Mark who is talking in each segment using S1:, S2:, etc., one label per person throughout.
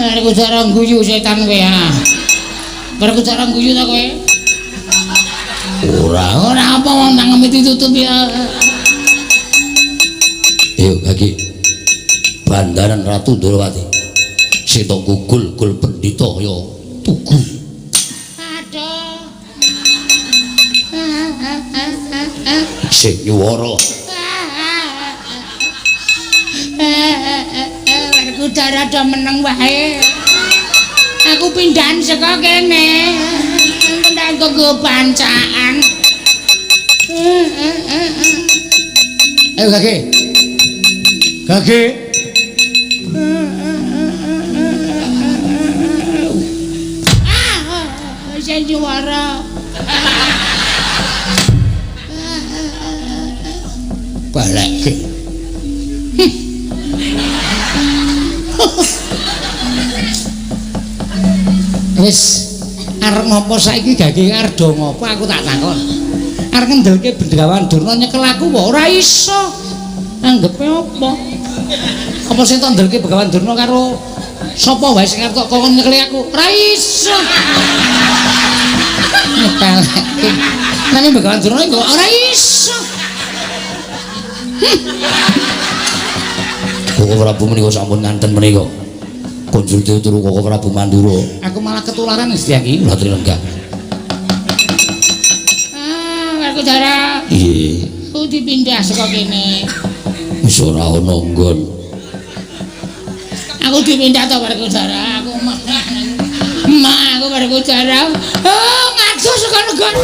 S1: Werkudara guyu setan kowe ha. Werkudara guyu ta kowe?
S2: Ora,
S1: Ora apa wong cangkeme ditutup ya.
S2: Ayo Gage. Bandaran Ratu Ndorowati. Sing tok gugul gul pendhita ya tugu.
S1: Aduh.
S2: Sing nyuwara
S1: Werkudara do meneng wae. Aku pindahan saka kene. Ndang nggo bancaan.
S2: Ayo Gage. Gage.
S1: Ah, sing nyuwara.
S2: Balekke.
S1: Wis arep ngopo saiki Gage arep do ngopo aku tak takon. Arep ngendelke Bengawan Durna nyekel aku apa ora iso. Anggepe apa? Apa sing tak ndelke Begawan Durna karo sapa wae sing arep tok kongkon nyekeli aku? Ora iso. Nyepeleke. Nanging Begawan Durna iku ora iso.
S2: Koko Prabu menika sampun nganten menika. Konsul turu Koko Prabu Mandura.
S1: Aku malah ketularan wis iki.
S2: Latri lenggah.
S1: Ah, Werkudara.
S2: Iya.
S1: Aku dipindah saka kene.
S2: Wis ora ana nggon.
S1: Aku dipindah to Werkudara. Aku mah. Mah aku Werkudara. Oh, ngadoh saka negara.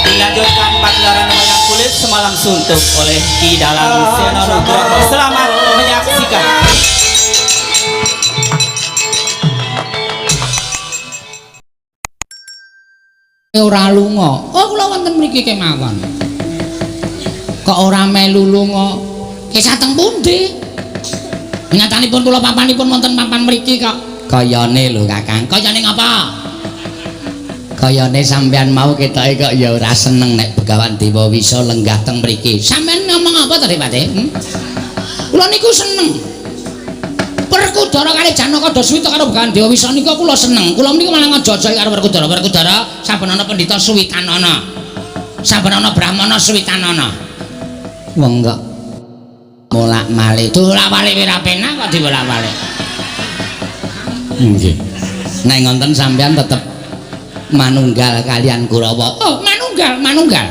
S3: Dilanjutkan pagelaran wayang kulit semalam suntuk oleh Ki Dalang Seno Nugroho. Selamat menyaksikan.
S1: Ora lunga. Oh, kula wonten mriki kemawon. Kok ora melu lunga? Kesah teng pundi? Nyatanipun kula papanipun wonten papan mriki kok.
S2: Kayane lho Kakang.
S1: Kayane ngapa?
S2: Kayane sampean mau ketoke kok ya ora seneng nek Begawan Dewa Wisa lenggah teng mriki.
S1: Sampean ngomong apa to, Pak? Kula niku seneng. Werkudara kali Janaka do suwita karo Begawan Dewa Wisa niku kula seneng. Kula niku malah ngajajai karo Werkudara. Werkudara saben ana pendhita suwitanana. Saben ana brahmana suwitanana.
S2: Wong kok molak-malik.
S1: Dolak-walik ora penak kok dibolak-balik.
S2: Nggih. Nek ngonten sampean tetep manunggal kalian Kurawa.
S1: Oh, manunggal, manunggal.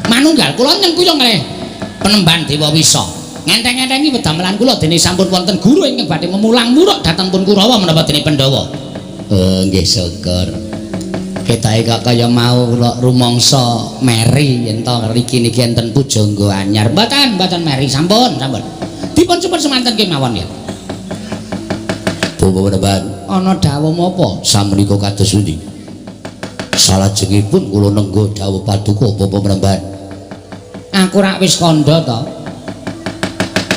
S1: Manunggal kula nyengkuyung kalih Penemban Dewa Wisa. Ngenteng-entengi wedamelan kula dene sampun wonten guru ingkang badhe memulang muruk dhateng pun Kurawa menapa dene Pandhawa.
S2: Oh, nggih syukur. Ketoke kok kaya mau kula rumangsa meri yen to riki niki enten pujangga anyar.
S1: Mboten, mboten meri, sampun, sampun. Dipun sumpun semanten kemawon ya.
S2: Bapak Penemban,
S1: Ana dawuh menapa?
S2: Samenika kados pundi? Salajengipun kula nengga dawuh paduka Bapak Penemban.
S1: Aku rak wis kandha to.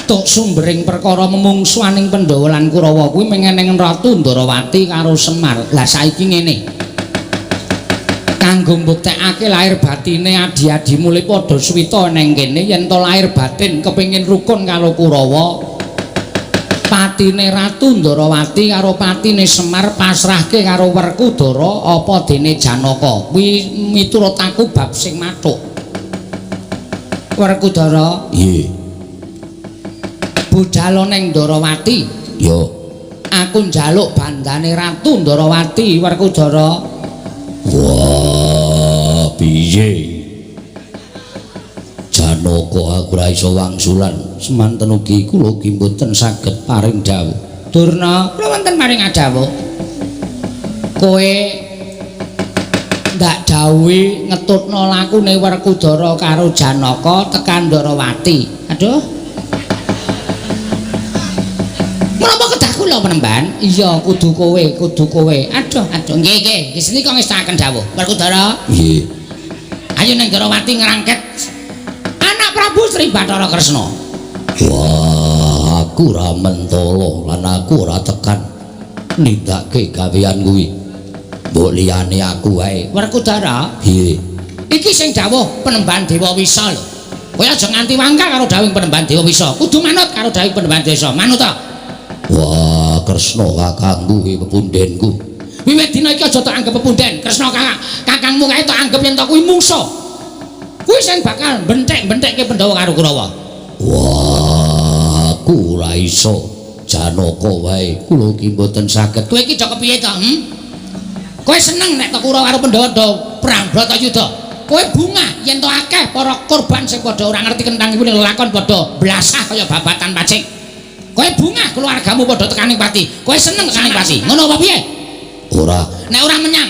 S1: Tuk sumbering perkara memungsuaning Pandhawa lan Kurawa kuwi mengeneng Ratu Ndorowati karo Semar. Lah saiki ngene. Kanggo mbuktekake lahir batine adi-adimu le padha suwita neng kene yen to lahir batin kepengin rukun karo Kurawa, patine Ratu Ndorowati karo patine Semar pasrahke karo Werkudara apa dene Janaka. Kuwi miturut aku bab sing mathuk. Werkudara,
S2: Nggih.
S1: budhal neng Ndorowati.
S2: Yo,
S1: Aku njaluk bandane Ratu Ndorowati, Werkudara.
S2: Wah, piye? Janaka aku ora iso wangsulan. Semanten ugi kula ugi mboten saged paring dawuh.
S1: Durna, kula wonten paring dawuh. Kowe ndak dawuhi ngetutno lakune Werkudara karo Janaka tekan Ndorowati. Aduh. Menapa kedah kula Penemban? Iya, kudu kowe, kudu kowe. Aduh, aduh. Nggih, nggih. Nggih, seni kok ngestakaken dawuh. Werkudara.
S2: Nggih.
S1: Ayo ning Ndrawati ngrangket anak Prabu Sri Bathara Kresna.
S2: Wah, aku ora mentala lan aku ora tekan nindakake gawean kuwi. Mbok liyane aku wae.
S1: Werkudara,
S2: piye?
S1: Iki sing dawuh Penemban Dewa Wisa lho. Kowe aja nganti wangkal karo dawuh Penemban Dewa Wisa. Kudu manut karo dawuh Penemban Dewa Wisa. Manut ta?
S2: Wah, Kresna kakangku kuwi pepundenku.
S1: Wiwit dina iki aja tok anggep pepunden. Kresna kakangmu kae tok anggep yen to kuwi mungsuh. Kuwi sing bakal benthek-benthekke Pandhawa karo Kurawa.
S2: Wah, aku ora iso. Janaka wae kula iki mboten saged.
S1: Kowe iki do kepiye to? Kowe seneng nek to Kurawa karo Pandhawa do perang Bratayuda. Kowe bungah yen to akeh para korban sing padha ora ngerti kentang iku ning lelakon padha blasah kaya babatan pacing. Kowe bungah keluargamu padha tekaning pati. Kowe seneng tekaning pati. Ngono apa piye?
S2: Ora.
S1: Nek ora menyang.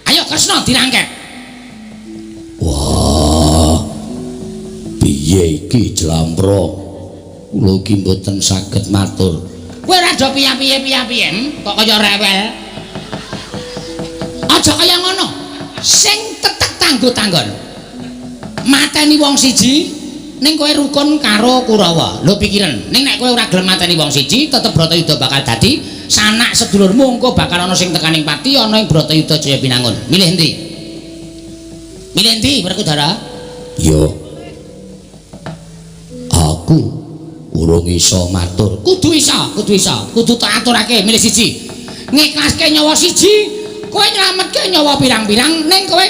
S1: Ayo Kresna dirangket.
S2: Wah. Piye iki Jlampra? Kula iki mboten saged matur.
S1: Kowe ora do piye-piye kok kaya rewel. Aja kaya ngono. Sing tetek tanggo-tanggon. Mateni wong siji ning kowe rukun karo Kurawa. Lho pikiran, ning nek kowe ora gelem mateni wong siji, tetep Bratayuda bakal dadi sanak sedulurmu, engko bakal ana sing tekaning pati, ana ing Bratayuda Jaya Binangun. Milih endi? Milih endi Werkudara?
S2: Ya. Aku urung iso matur.
S1: Kudu iso, kudu iso. Kudu tak aturake milih siji. Ngiklaske nyawa siji, kowe nyelametke nyawa pirang-pirang, ning kowe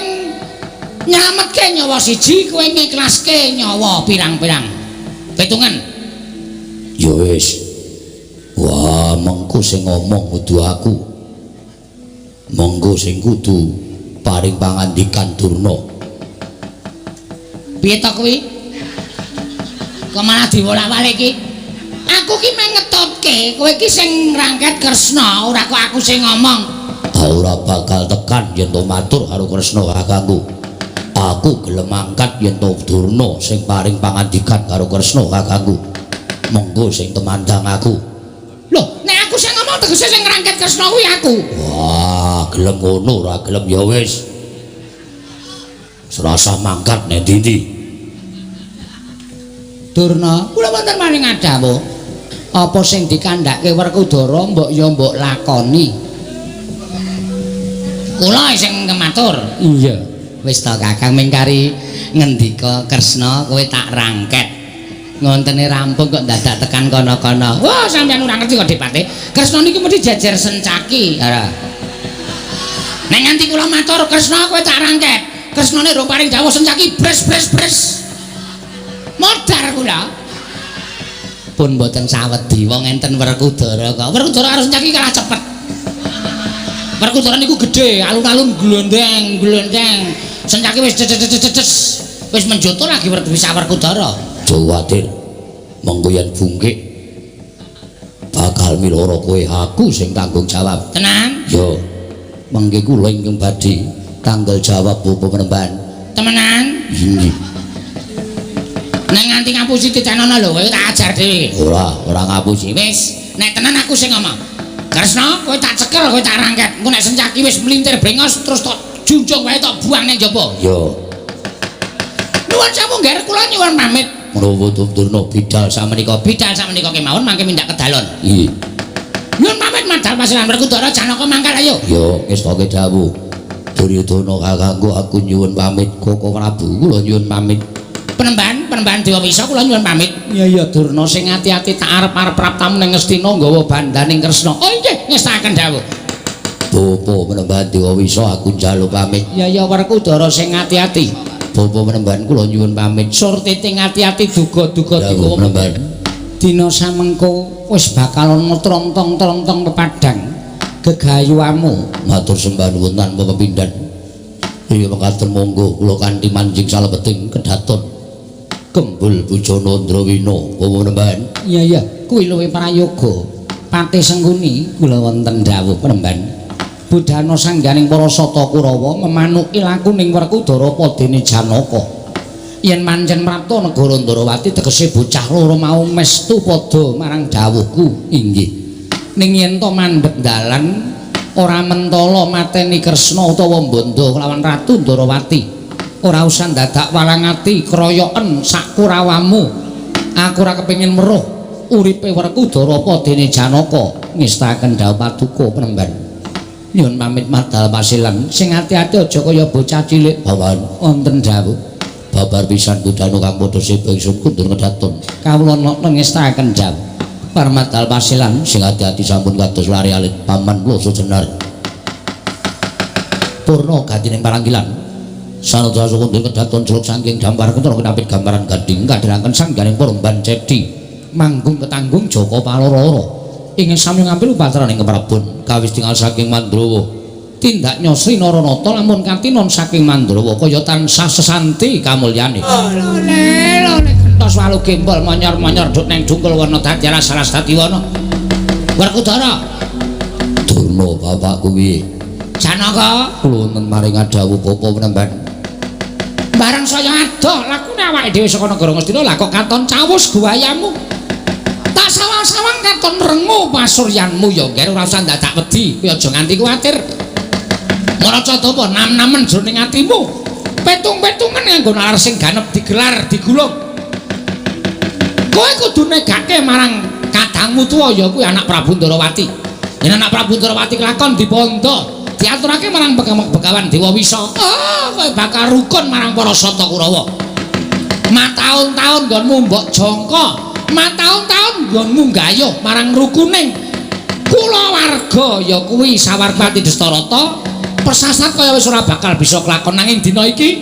S1: nyelametke nyawa siji, kowe ngiklaske nyawa pirang-pirang. Pitungan.
S2: Ya wis. Wah, mengko sing ngomong kudu aku. Mengko sing kudu paring pangandikan Durna.
S1: Piye to kuwi? Kok malah diwolak-walik iki? Aku ki mung ngetutke, kowe iki sing ngrangket Kresna, ora kok aku sing ngomong.
S2: Ora bakal tekan yen to matur karo Kresna kakangku. Aku gelem angkat yen to Durna sing paring pangandikan karo Kresna kakangku. Monggo sing temandang aku.
S1: Loh, nek aku sing ngomong tegese sing ngrangket Kresna kuwi aku.
S2: Wah, gelem ngono ora gelem ya wis. Serasa mangkat nek ndi-ndi.
S1: Durna, kula wonten maring dawuh. Apa sing dikandhake Werkudara mbok ya mbok lakoni. Kula sing kematur.
S2: Iya. Wis to Kakang mingkari ngendika Kresna kowe tak rangket. Ngontene rampung kok dadak tekan kono-kono.
S1: Wah, sampeyan ora ngerti kok dipate. Kresna niki mesti jejer sencaki. Ora. Nek nganti kula matur Kresna kowe tak rangket. Kresnane rong paring dawuh sencaki bres bres bres. Modar kula.
S2: Pun mboten sawedi wong enten Werkudara kok.
S1: Werkudara karo sencaki kalah cepet. Werkudara niku gedhe, alun-alun glondeng, glondeng. Sencaki wis ces wis menjoto lagi bisa Werkudara.
S2: Aja kuwatir. Monggo yen bungkik bakal miloro kowe, aku sing tanggung jawab.
S1: Tenan?
S2: Ya. Mengke kula ingkang badhe tanggal jawab Bapak Penemban.
S1: Temenan?
S2: Inggih.
S1: Nek nganti ngapusi titenono lho, kowe tak ajar dhewe.
S2: Ora, ora ngapusi.
S1: Wis, nek tenan aku sing ngomong. Kresna, kowe tak cekel, kowe tak rangket. Engko nek sencaki wis mlintir brengos terus tok junjung wae tok buang ning jaba.
S2: Ya.
S1: Nuwun sewu ngger kula nyuwun pamit.
S2: Menawa Durna bidal
S1: samenika, bidal samenika kemawon mangke mindak kedalon.
S2: Nggih.
S1: Nyuwun pamit madal pasiran Werkudara Janaka mangkal ayo.
S2: Ya, ngestoke dawuh. Duryudana kakangku aku nyuwun pamit, Koko Prabu kula nyuwun pamit.
S1: Penemban, Penemban Dewa Wisa kula nyuwun pamit. Iya iya Durna sing ati-ati tak arep-arep praptamu ning Ngastina nggawa bandaning Kresna. Oh nggih, ngestakaken dawuh.
S2: Bapa Penemban Dewa Wisa aku njaluk pamit.
S1: Iya iya Werkudara sing ati-ati.
S2: Bapa Penemban kula nyuwun pamit.
S1: Surtiti ati-ati duga-duga
S2: digawa Penemban.
S1: Dina samengko wis bakal ana trontong-trontong pepadang gegayuhamu.
S2: Matur sembah nuwun tanpa pepindhan. Iya mekaten monggo kula kanthi manjing salebeting kedaton Kembul Bujana Ndrawina Bapa Penemban.
S1: Iya iya kuwi luwih prayoga. Patih Sengkuni kula wonten dawuh Penemban. Budhana sangganing para sata Kurawa memanuki lakuning Werkudara padene Janaka. Yen mancen prapta negara Ndrawati tegese bocah loro mau mestu padha marang dawuhku. Inggih. Ning yen to mandheg dalan ora mentala mateni Kresna utawa mbandha kelawan Ratu Ndrawati. Ora usah dadak walang ati kroyoken sak kurawamu. Aku ora kepengin meruh uripe Werkudara apa dene Janaka ngestaken dawuh paduka penemban. Nyuwun pamit madal pasilan sing ati-ati aja kaya bocah cilik.
S2: Paman
S1: wonten dawuh.
S2: Babar pisan budano kang padha seba ingsun kundur kedaton.
S1: Kawula ngestaken dawuh. Parmadal pasilan
S2: sing ati-ati sampun kados lari alit paman kula sujenar. Purna gatining paranggilan. Sanadya kundur kedaton jeluk saking dampar ketara kinapit gambaran gading kadhiraken sangganing Poromban Cedi
S1: manggung ketanggung Jaka Paloro ingin sami ngambil upataraning
S2: Keprabon kawis tinggal saking Mandrawa
S1: tindak nyosri Naranata lamun katinon saking Mandrawa kaya tansah sesanti kamulyane. Lole gentos walu gembol monyor-monyor duk neng dungkul warna dadi alas alas dadi wana. Werkudara
S2: Durna bapakku piye?
S1: Janaka
S2: kula wonten maring dawuh bapa penemban.
S1: Barang saya adoh lakune awake dhewe saka negara Ngastina lah kok katon cawus guayamu. Tak sawang-sawang katon rengu pasuryanmu ya ngger ora usah dadak wedi, kowe aja nganti kuwatir. Maraca dapa nam-namen jroning atimu. Petung-petungan nganggo nalar sing ganep digelar digulung. Kowe kudu negake marang kadangmu tuwa ya kuwi anak Prabu Ndarawati. Yen anak Prabu Ndarawati kelakon dibondo, diaturake marang Begawan Dewa Wisa. Oh, kowe bakal rukun marang para Sata Kurawa. Mataun-taun nggonmu mbok jangka, mataun-taun nggonmu gayuh marang rukuning kulawarga ya kuwi Sawarpati Destarata. Persasat kaya wis ora bakal bisa kelakon nanging dina iki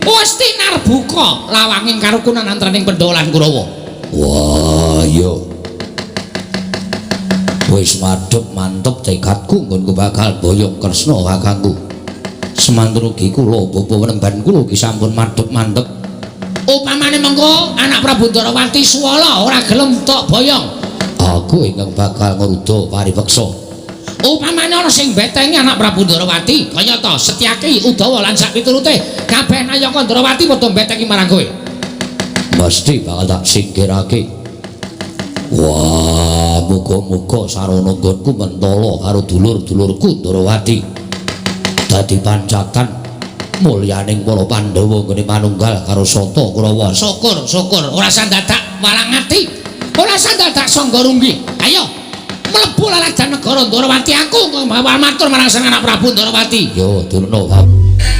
S1: wis tinarbuka lawanging karukunan antaraning Pandhawa lan Kurawa.
S2: Wah, iya. Wis madhep mantep tekadku nggonku bakal boyong Kresna kakangku. Semantun ugi kula bapa penemban kula ugi sampun madhep mantep.
S1: Upamane mengko anak Prabu Ndarawati suwala ora gelem tok boyong,
S2: aku ingkang bakal ngruda paripeksa.
S1: Upamane ana sing betengi anak Prabu Ndarawati kaya ta Setyaki, Udawa lan sak piturute kabeh nayaka Ndarawati padha betengi marang kowe.
S2: Mesti bakal tak singkirake. Wah, muga-muga sarana nggonku mentala karo dulur-dulurku Ndarawati. Dadi pancatan mulyaning para Pandhawa nggone manunggal karo Sata Kurawa.
S1: Syukur, syukur, ora usah dadak walang ati. Ora usah dadak sangga runggi. Ayo mlebu laladan negara Ndarawati aku mawa matur marang sang anak Prabu Ndarawati.
S2: Yo, Durna.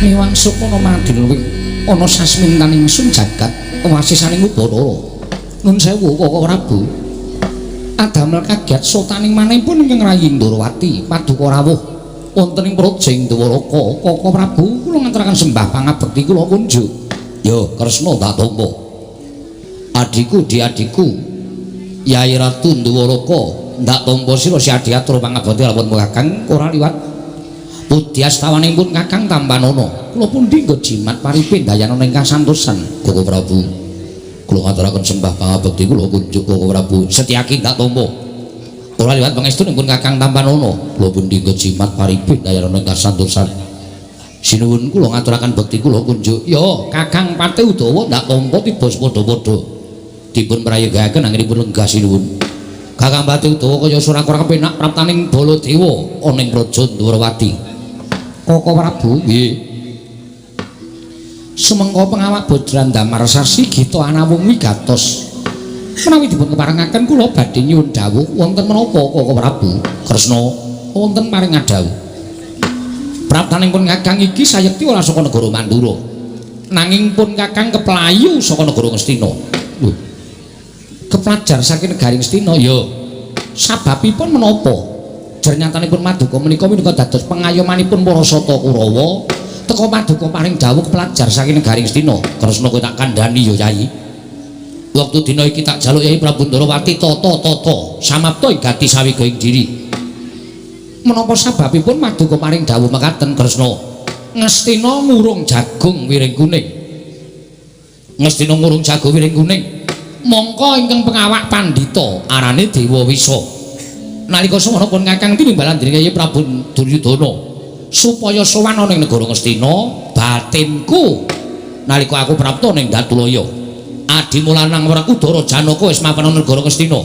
S1: Miwang sukmana madilwing ana sasmintaning ingsun jagat wasisaning Ubathara. Nun sewu Kaka Prabu. Adamel kaget sotaning manipun ingkang rayi Ndarawati paduka rawuh wonten ing praja ing Dwaraka. Kaka Prabu kula ngaturaken sembah pangabekti kula kunjuk.
S2: Yo, Kresna tak tampa. Adhiku diadhiku Yai Ratu Dwaraka ndak tampa sira si adhi atur pangabekti lamun Kakang ora liwat pudiastawanipun Kakang tampanana.
S1: Kula pundi nggo jimat paripe ndayana ing kasantosan
S2: Kaka Prabu. Kula ngaturaken sembah pangabekti kula kunjuk Kaka Prabu. Setyaki ndak tampa. Ora liwat pangestunipun Kakang tampanana. Kula pundi nggo jimat paripe ndayana ing kasantosan. Sinuwun kula ngaturaken bekti kula kunjuk.
S1: Yo, Kakang Pati Udawa
S2: ndak tampa tiba padha-padha. Dipun prayogakaken anggenipun lenggah sinuwun. Kakang Pati Udawa kaya ora kurang kepenak praptaning Baladewa ana ing praja Ndwarawati.
S1: Kaka Prabu,
S2: nggih.
S1: Sumengko pengawak Bajran Damar Sasi Gita anawung wigatos. Menawi dipun keparengaken kula badhe nyuwun dawuh wonten menapa Kaka Prabu?
S2: Kresna
S1: wonten paring dawuh. Praptaning pun Kakang iki sayekti ora saka negara Mandura. Nanging pun Kakang keplayu saka negara Ngastina. Lho. Keplajar saking negari Ngastina ya. Sababipun menapa? Jernyatanipun Maduka menika minangka dados pengayomanipun para Sata Kurawa. Teka Paduka paring dawuh pelajar saking negari Ngastina.
S2: Kresna kowe tak kandhani ya Yai. Wektu dina iki tak jaluk Yai Prabu Ndarawati tata-tata samapta ing gati sawiga ing diri.
S1: Menapa sababipun Maduka paring dawuh mekaten
S2: Kresna?
S1: Ngastina ngurung jagung wiring kuning.
S2: Ngastina ngurung jagung wiring kuning.
S1: Mongko ingkang pengawak pandhita
S2: arane Dewa Wisa.
S1: Nalika sawana pun Kakang tinimbalan dening Yai Prabu Duryudana supaya sowan ana ing negara Ngastina,
S2: batinku nalika aku prapta ning Datulaya. Adimu lanang Werkudara Janaka wis mapan ana negara Ngastina.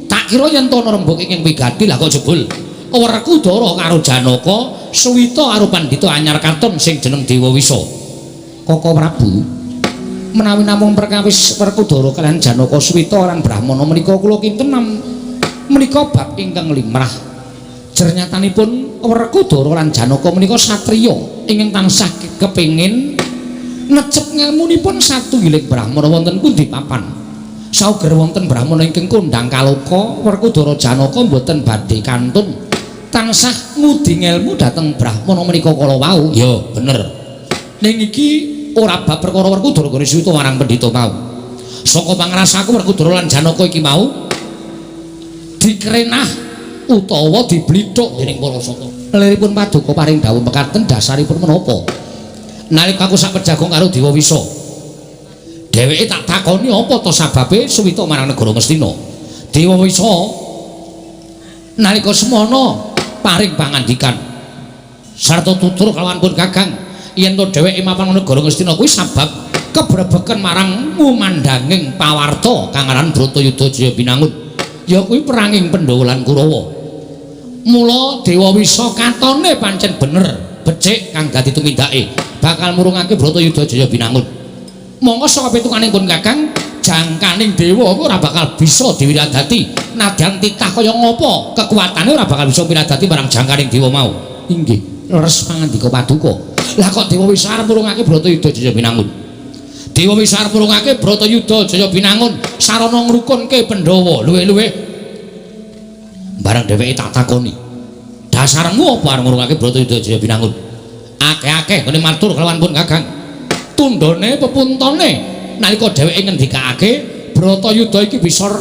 S1: Tak kira yen to ana rembug ing wigati
S2: lah kok jebul Werkudara karo Janaka suwita karo pandhita anyar katon sing jeneng Dewa Wisa.
S1: Koko Prabu, menawi namung perkawis Werkudara kaliyan Janaka Suwita lan Brahmana menika kula kinten menika bab ingkang limrah. Jernyatanipun Werkudara lan Janaka menika satriya ingkang tansah kepengin necep ngelmunipun satunggiling Brahmana wonten pundi papan. Sauger wonten Brahmana ingkang kondhang kaloka, Werkudara Janaka mboten badhe kantun tansah ngudi ngelmu dhateng Brahmana menika kala wau.
S2: Ya, bener.
S1: Ning iki ora bab perkara Werkudara gone Suwita marang pendhita mau. Saka pangrasaku Werkudara lan Janaka iki mau dikrenah utawa diblithuk dening para sata. Liripun paduka paring dawuh mekaten dasaripun menapa? Nalika aku sak pejagong karo Dewa Wisa, dheweke tak takoni apa to sababe Suwita marang negara Ngastina. Dewa Wisa nalika semono paring pangandikan sarta tutur kalawan pun Kakang yen to dheweke mapan negara Ngastina kuwi sabab kebrebeken marang ngumandhanging pawarta kang aran Bratayuda Jaya Binangun, ya kuwi peranging Pandhawa lan Kurawa. Mula Dewa Wisa katone pancen bener becik kang dadi tumindake bakal murungake Bratayuda Jaya Binangun. Monggo saka pitukaning pun Kakang, jangkaning dewa kuwi ora bakal bisa diwiradati. Nadyan titah kaya ngopo kekuatane ora bakal bisa wiradati marang jangkaning dewa mau. Inggih, leres pangandika paduka. Lah kok Dewa Wisa arep murungake Bratayuda Jaya Binangun? Dewa Wisa arep murungake Bratayuda Jaya Binangun sarana ngrukunke Pandhawa. Luwih-luwih barang dheweke tak takoni, dasarmu apa arep ngurungake Bratayuda Jaya Binangun? Akeh-akeh ngene matur kelawan pun Kakang. Tundhone pepuntone nalika dheweke ngendikake Bratayuda iki bisa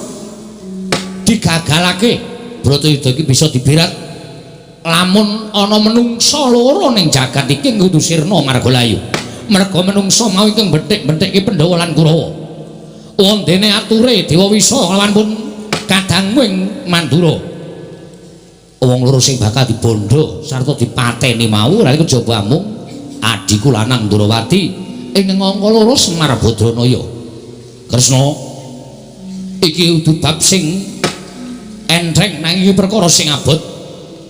S1: digagalake, Bratayuda iki bisa dibirat lamun ana menungsa loro ning jagat iki kudu sirna margalayu. Merga menungsa mau ingkang bethik-bethike Pandhawa lan Kurawa. Wondene ature Dewa Wisa kelawan pun kadangmu ing Mandura. Wong loro sing bakal dibondo sarta dipateni mau ora kejaba amung adhiku lanang Ndrawati ing angka loro Semar Badranaya. Kresna, iki kudu bab sing entheng nanging iki perkara sing abot.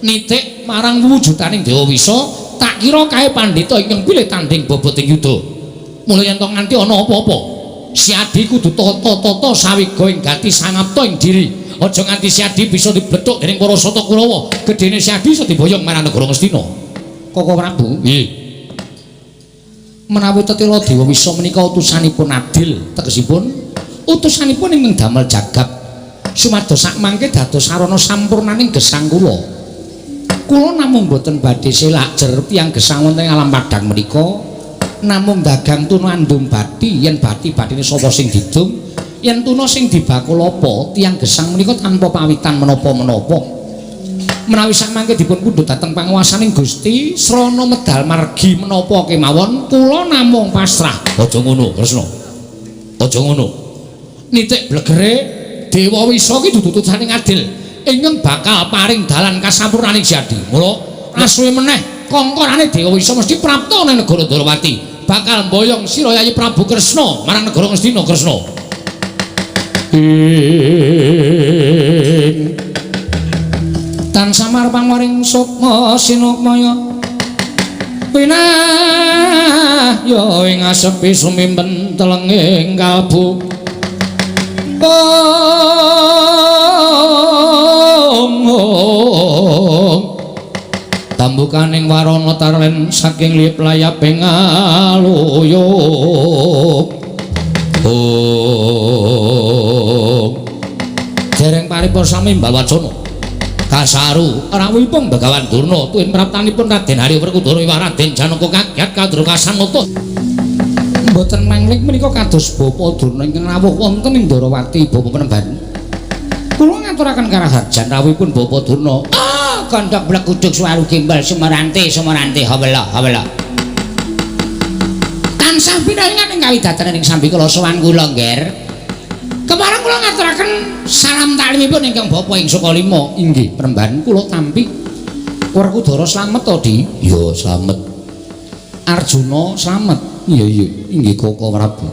S1: Nitik marang wujudaning Dewa Wisa, tak kira kae pandhita ingkang pilih tanding boboting yuda. Mula yen to nganti ana apa-apa, si Adi kudu tata-tata sawiga ing gati sangapta ing diri. Aja nganti si Adi bisa diblethuk dening para sata Kurawa. Gedene si Adi isa diboyong marang negara Ngastina. Koko Prabu, nggih. Menawi tetela Dewa Wisa menika utusanipun adil, tegesipun utusanipun ingkang damel jagab sumados sakmangke dados sarana sampurnaning gesang kula. Kula namung boten badhe selak jer tiyang gesang wonten alam padhang menika namung dagang tuna andum bathi, yen bathi-bathine sapa sing didum, yen tuna sing dibakul apa, tiyang gesang menika tanpa pawitan menapa-menapa. Menawi sakmangke dipun pundhut dhateng panguwasaning Gusti srana medal margi menapa kemawon kula namung pasrah. Aja ngono Kresna, aja ngono. Nitik blegere Dewa Wisa ki dudu utusane adil ingkang bakal paring dalan kasampurnaning Siadi. Mula asuwe meneh kongkonane Dewa Wisa mesti prapta ning negara Ndrawati, bakal mboyong sira Yayi Prabu Kresna marang negara Ngastina. Kresna, ing tansah marpang maring sukma sinukmaya pinah ya ing asepi sumimpen telenging kalbu. Om om tambukaning warana tarlen saking lip layaping aluyuk. Om dereng paripurna sami mbawacana kasaru rawuhipun Begawan Durna tuwin praptanipun Raden Harya Werkudara wiwah Raden Janaka kagiat kandra kasanata. Mboten manglik menika kados Bapa Durna ingkang rawuh wonten ing Ndrawati Bapa Penemban. Kula ngaturaken karaharjan rawuhipun Bapa Durna.
S4: Ah, kandhak blegudug suwaru gimbal sumarante sumarante hawela hawela.
S1: Tansah pinaringan ing kawidatan ing sambikala sowan kula, Ngger. Kepareng kula ngaturaken salam taklimipun ingkang Bapa ing Sukalima. Inggih, Penemban kula tampi. Werkudara slamet to, Di?
S2: Ya, slamet.
S1: Arjuna slamet.
S2: Iya iya, inggih Koko Prabu.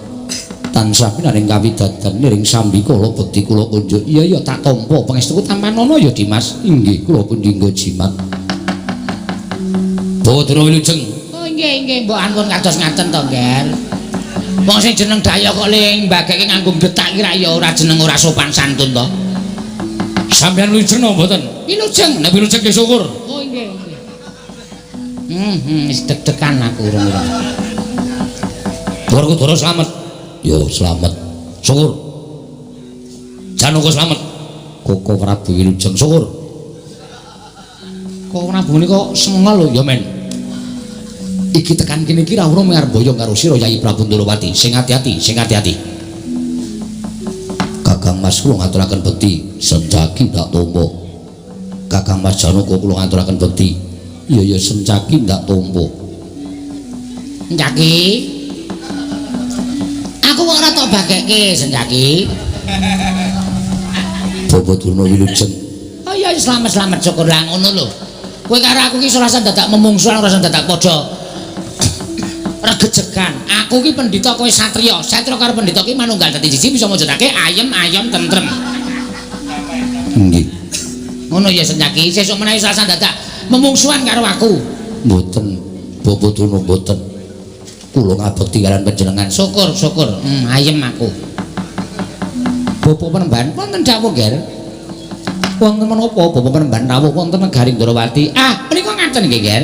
S2: Tansah pinaring kawidatan niring sambikala bekti kula kunjuk.
S1: Iya iya, tak tampa pangestuku tampanana ya, Dimas.
S2: Inggih, kula pun jingga jimat. Badra wilujeng.
S1: Oh nggih nggih mbok ampun kados ngaten to, Nger. Wong sing jeneng daya kok le mbageke nganggo getak ki ra ya ora jeneng ora sopan santun to.
S2: Sampeyan wilujeng napa mboten?
S1: Wilujeng.
S2: Nek wilujeng nggih syukur.
S1: Oh nggih nggih. Wis deg-degan aku urung-urung.
S2: Werkudara slamet. Yo slamet. Syukur. Janaka slamet. Koko Prabu wilujeng syukur.
S1: Kok Prabu menika sengol lho
S2: ya men. Iki tekan kene iki ra urung arep boyong karo sira Yai Prabu Ndorowati. Sing ati-ati, sing ati-ati. Kakang Mas kula ngaturaken bekti, Sencaki ndak tompo. Kakang Mas Janaka kula ngaturaken bekti. Iya ya Sencaki ndak tompo.
S1: Sencaki. Aku kok ora tok bagekke Sencaki.
S2: Bapak Durna wilujeng.
S1: Oh iya slamet-slamet syukur lah ngono lho. Kowe karo aku ki ora usah dadak memungsuhan, ora usah dadak padha regejegan. Aku ki pendhita, kowe satriya. Satriya karo pendhita ki manunggal dadi siji bisa mujudake ayem-ayem tentrem.
S2: Nggih.
S1: Ngono ya Sencaki, sesuk menawi ora usah dadak memungsuhan karo aku.
S2: Mboten, Bapak Durna mboten. Kula ngabekti kalian panjenengan.
S1: Syukur, syukur. Ayem aku. Bapak Penemban wonten dawuh, Ger. Wonten menapa Bapak Penemban rawuh wonten negari Ndorowati? Ah, menika ngaten nggih, Ger.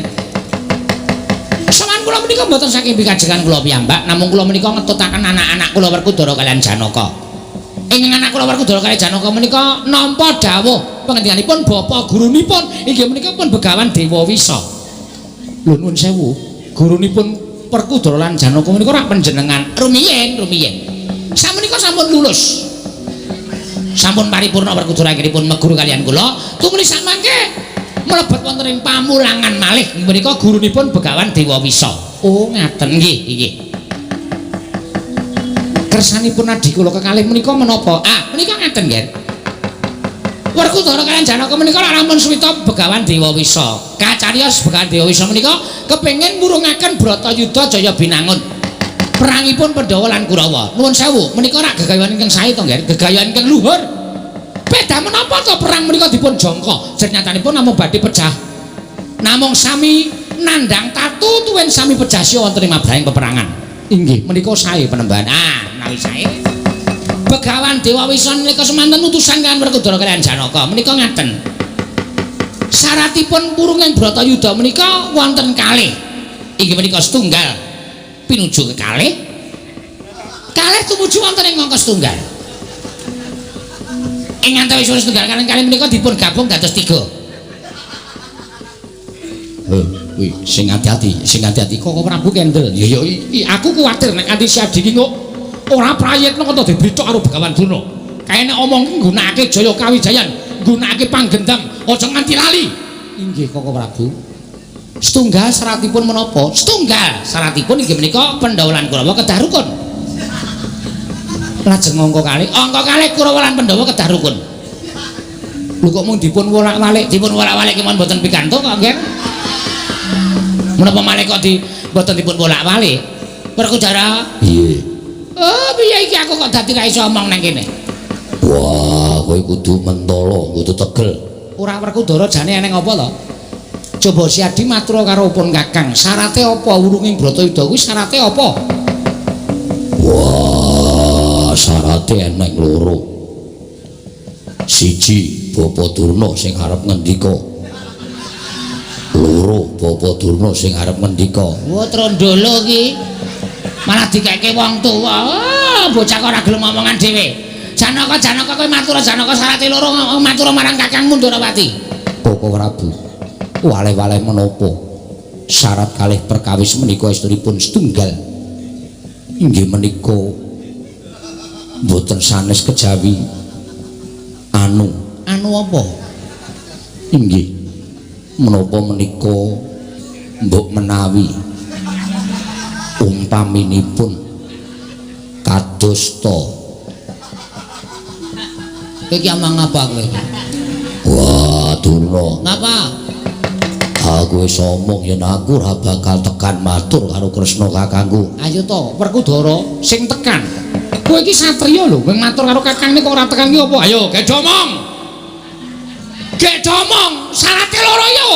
S1: Sawan kula menika mboten saking pikajengan kula piyambak, namung kula menika ngetutaken anak-anak kula Werkudara kalian Janaka. Ing anak kula Werkudara kalian Janaka menika nampa dawuh pangendikaipun bapak gurunipun inggih menika pun Begawan Dewa Wisa. Lho nuwun sewu, gurunipun Werkudara lan Janaka menika ora panjenengan rumiyin, rumiyin. Samenika sampun lulus. Sampun paripurna Werkudara anggenipun meguru kalian kula, tumuli samangke mlebet wonten ing pamulangan malih menika gurunipun Begawan Dewa Wisa. Oh ngaten nggih nggih. Kersanipun adhi kula kekalih menika menapa? Ah menika ngaten nggih. Werkudara kalian Janaka menika lak rampun suwita Begawan Dewa Wisa. Kacariyos Begawan Dewa Wisa menika kepengin murungaken Bratayuda Jaya Binangun. Perangipun Pandhawa lan Kurawa. Nuwun sewu, menika rak gegayan ingkang sae to nggih, gegayan ingkang luhur. Beda menapa to perang menika dipun jangka? Jernyatanipun namung badhe pejah. Namung sami nandhang tatu tuwin sami pejah siya wonten ing mabrahing peperangan. Inggih, menika sae Penemban. Ah, menawi sae. Begawan Dewa Wisa menika semanten utusan kalian Werkudara kalian Janaka. Menika ngaten. Syaratipun purunging Bratayuda menika wonten kalih. Inggih menika setunggal pinuju kekalih. Kalih tumuju wonten ing angka setunggal. Ing antawis setunggal kalian kalih menika dipun gabung dados 3.
S2: Kuwi sing ati-ati, sing ati-ati
S1: kok Prabu kendel. Ya ya aku kuwatir nek nganti si Adi ki kok ora prayitna kok dibrithok karo Begawan Durna. Kae nek omong ki nggunakake Jaya Kawijayan, nggunakake panggendam, aja nganti lali. Inggih Koko Prabu. Setunggal syaratipun menapa? Setunggal syaratipun inggih menika Pandhawa lan Kurawa kedah rukun. Lajeng angka kalih, angka kalih Kurawa lan Pandhawa kedah rukun. Lho kok mung dipun wolak-walik, dipun wolak-walik kemawon mboten pikantuk kok nggih. Menapa malih kok di mboten dipun wolak-walik? Werkudara.
S2: Piye?
S1: Oh, piye iki aku kok dadi ra iso omong nang kene.
S2: Wah, kowe kudu mentolo, kudu tegel.
S1: Ora Werkudara jane eneng apa to? Coba si Adi matur karo pun Kakang, syarate apa wurunging Bratayuda kuwi syarate apa?
S2: Wah, syarate eneng loro. Siji, Bapak Durna sing arep ngendika. Loro, Bapak Durna sing arep ngendika.
S1: Wah, trondolo iki. Malah dikeke wong tuwa. Oh, bocah kok ora gelem omongan dhewe. Janaka, Janaka kowe matur Janaka syarate loro matur marang Kakangmu Ndorowati.
S2: Koko Prabu. Waleh-waleh menapa? Syarat kalih perkawis menika estunipun setunggal. Inggih menika mboten sanes kejawi anu.
S1: Anu apa?
S2: Inggih. Menapa menika mbok menawi umpaminipun kados ta.
S1: Kowe iki omong apa kowe?
S2: Wah, Durna.
S1: Ngapa?
S2: Aku wis omong yen aku ora bakal tekan matur karo Kresna kakangku.
S1: Ayo to, Werkudara sing tekan. Kowe iki satriya lho, kowe matur karo kakangne kok ora tekan ki apa?
S2: Ayo, gedhe omong.
S1: Gedhe omong, syarate loro ya.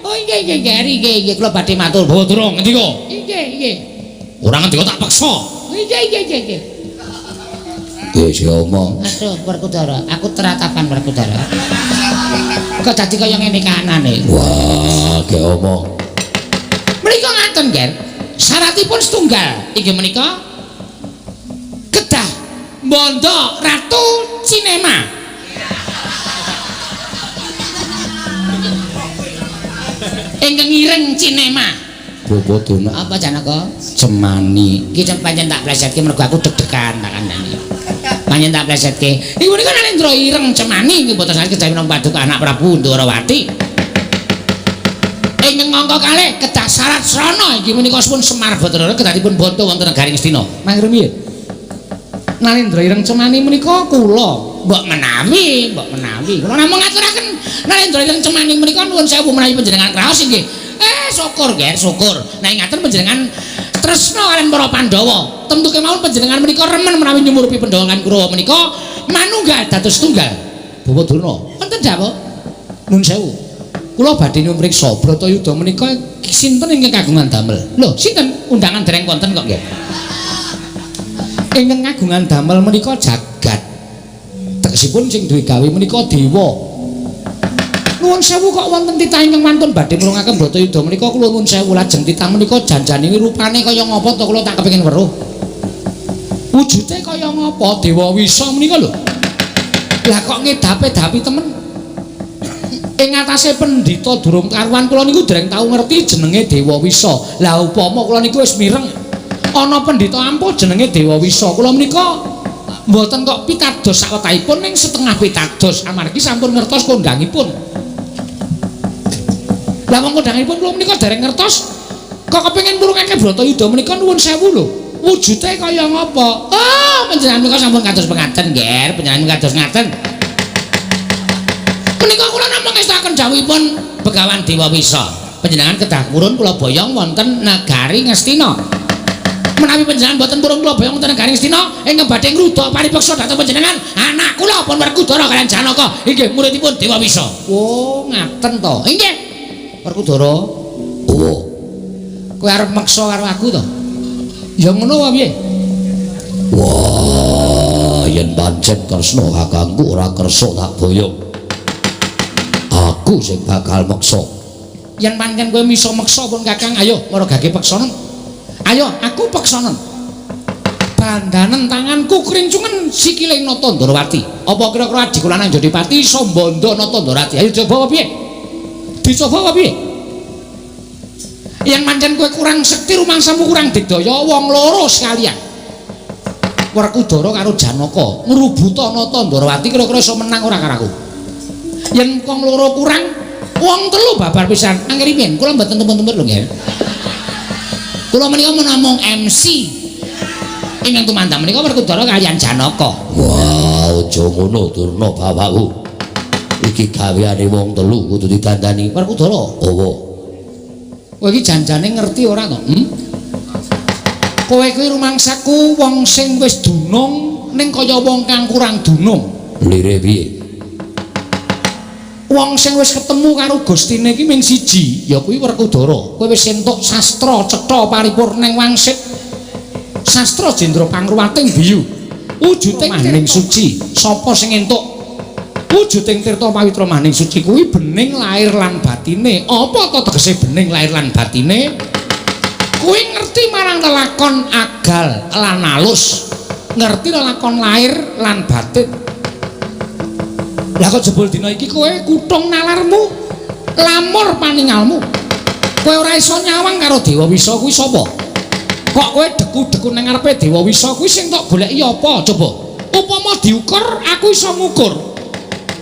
S4: Oh nggih nggih nggih nggih nggih kula badhe matur.
S1: Bawa durung ngendika?
S4: Nggih nggih.
S1: Ora ngendika tak peksa.
S4: Nggih nggih nggih nggih.
S2: Wis omong.
S4: Aduh Werkudara, aku teratapan Werkudara. Kok dadi kaya ngene kahanane?
S2: Wah, ge omong.
S4: Menika ngaten, Ger. Syaratipun setunggal inggih menika kedah mbondo Ratu Cinema. Ingkang ireng Cinema.
S1: Bapak Durna
S4: Apa Janaka?
S1: Cemani.
S4: Iki pancen tak plesetke mergo aku deg-degan tak kandhani. Pancen tak plesetke. Iku menika Narendra ireng Cemani inggih boten saged kejawi nampa paduka anak Prabu Ndorowati. Ingkang angka kalih kedah syarat srana inggih menika sampun Semar Bathara kedahipun bonto wonten negari Ngastina.
S1: Mangke rumiyin. Narendra ireng Cemani menika kula
S4: Mbok menawi, mbok menawi. Kula namung ngaturaken Narendra ireng Cemani menika nuwun sewu menawi panjenengan kraos inggih. Syukur Ger, syukur. Nek ngaten panjenengan tresna kalian para Pandhawa. Tentu kemawon panjenengan menika remen menawi nyumurupi Pandhawa lan Kurawa menika manunggal dados tunggal.
S1: Bapak Durna,
S4: Wonten dawuh.
S1: nun sewu. Kula badhe nyupriksa Bratayuda menika sinten ingkang kagungan damel?
S4: Lho, sinten? Undangan dereng wonten kok nggih.
S1: Ingkang kagungan damel menika jagat. Tegesipun sing duwe gawe menika dewa. Nuwun sewu kok wonten titah ingkang wantun badhe nulungaken Bratayuda menika kula nuwun sewu lajeng titah menika janjane rupane kaya ngapa to kula tak kepengin weruh. Wujude kaya ngapa Dewa Wisa menika lho. Lah kok ngedape-dapi temen. Ing atase pendhita durung karuan kula niku dereng tau ngerti jenenge Dewa Wisa. Lah upama kula niku wis mireng ana pendhita ampuh jenenge Dewa Wisa. Kula menika mboten kok pitados sawetahipun ning setengah pitados amargi sampun ngertos kondangipun. Lah wong kondangipun kula menika dereng ngertos kok kepengin murungake Bratayuda menika nuwun sewu lho. Wujude kaya ngapa? Oh, panjenengan menika sampun kados pengaten, Nger.
S4: Panjenengan kados ngaten. Menika kula namung ngestakaken dawuhipun Begawan Dewa Wisa. Panjenengan kedah purun kula boyong wonten negari Ngastina. Menawi panjenengan boten purun kula boyong wonten negari Ngastina, ingkang badhe ngruda paripeksa dhateng panjenengan anak kula pun Werkudara kaliyan Janaka inggih muridipun Dewa Wisa.
S1: Oh, ngaten to.
S4: Inggih.
S1: Werkudara,
S2: Oh,
S1: kowe arep meksa karo aku to? Ya ngono wae piye?
S2: Wah, yen pancen Kresna kakangku ora kersa tak boyong. Aku sing bakal meksa.
S1: Yen pancen kowe iso meksa pun Kakang, ayo maragake peksanen. Ayo aku peksanen. Bandanen tanganku krincungen sikile Nata Ndorowati. Apa kira-kira adhiku lanang Jodipati iso mbondo Nata Ndorowati? Ayo coba apa piye? Dicoba apa piye? Yen pancen kowe kurang sekti rumangsamu kurang digdaya wong loro sekalian. Werkudara karo Janaka ngrubuta Nata Ndorowati kira-kira iso menang ora karo aku? Yen wong loro kurang, wong telu babar pisan.
S4: Angger piye? Kula mboten tumpun-tumpun lho nggih. Kula menika namung MC. Ingkang tumandang menika Werkudara kaliyan Janaka.
S2: Wah, aja ngono Durna bapakku. Iki gaweane wong telu kudu didandani.
S1: Werkudara,
S2: Oh.
S1: kowe iki janjane ngerti ora to? Hmm? Kowe kuwi rumangsaku wong sing wis dunung ning kaya wong kang kurang dunung.
S2: Lire piye?
S1: Wong sing wis ketemu karo Gustine iki ming siji, ya kuwi Werkudara. Kowe wis entuk sastra cetha paripurning wangsit. Sastra Jendra Pangruwating biyu. Wujuding maning suci. Sapa sing entuk wujuding tirta pawitra maning suci kuwi bening lahir lan batine. Apa to tegese bening lahir lan batine? Kuwi ngerti marang lelakon agal lan alus. Ngerti lelakon lahir lan batin. Lah kok jebul dina iki kowe kutung nalarmu, lamur paningalmu. Kowe ora iso nyawang karo Dewa Wisa kuwi sapa? Kok kowe deku-deku nang ngarepe Dewa Wisa kuwi sing tok goleki apa coba? Upama diukur aku iso ngukur.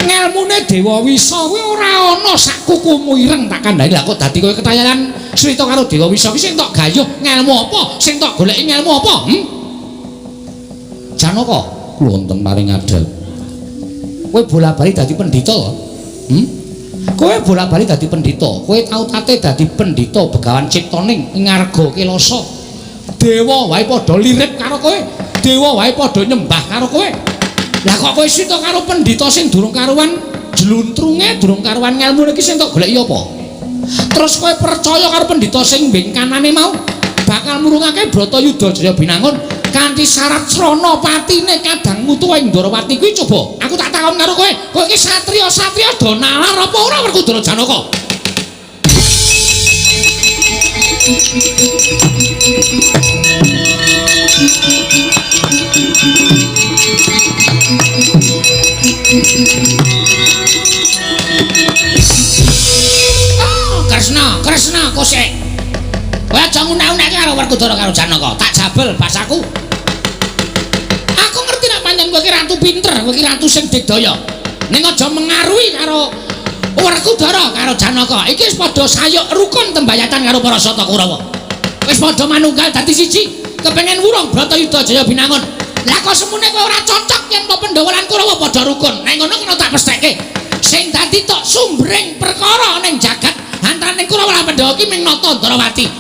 S1: Ngelmune Dewa Wisa kuwi ora ana sak kukumu ireng tak kandhani. Lah kok dadi kowe ketayalan crita karo Dewa Wisa kuwi sing tok gayuh ngelmu apa? Sing tok goleki ngelmu apa? Hmm? Janaka,
S2: Kula wonten paring adhep.
S1: Kowe bola-bali dadi pendhita to? Hmm? Kowe bola-bali dadi pendhita. Kowe tau tate dadi pendhita Begawan Ciptaning ngarga Kelasa. Dewa wae padha lirip karo kowe. Dewa wae padha nyembah karo kowe. Lah kok kowe sita karo pendhita sing durung karuan jluntrunge, durung karuan ngelmune iki sing tok goleki apa? Terus kowe percaya karo pendhita sing mbengkanane mau bakal murungake Bratayuda Jaya Binangun kanthi syarat srana patine kadangmu tuwa ing Ndorowati kuwi coba. Aku tak takon karo kowe, kowe iki satriya-satriya do nalar apa ora Werkudara Janaka? Oh, Kresna, Kresna kosek. Kowe aja ngunek-unekke karo Werkudara karo Janaka. Tak jabel basaku. Aku ngerti nek pancen kowe iki ratu pinter, kowe iki ratu sing digdaya. Ning aja mengaruhi karo Werkudara karo Janaka. Iki wis padha sayuk rukun tembayatan karo para Sata Kurawa. Wis padha manunggal dadi siji, kepengin wurung Bratayuda Jaya Binangun. Lah kok semune kowe ora cocok yen to Pandhawa lan Kurawa padha rukun. Nek ngono kena tak pestheke. Sing dadi tok sumbering perkara ning jagat antaraning Kurawa lan Pandhawa ki ming Nata Ndorowati.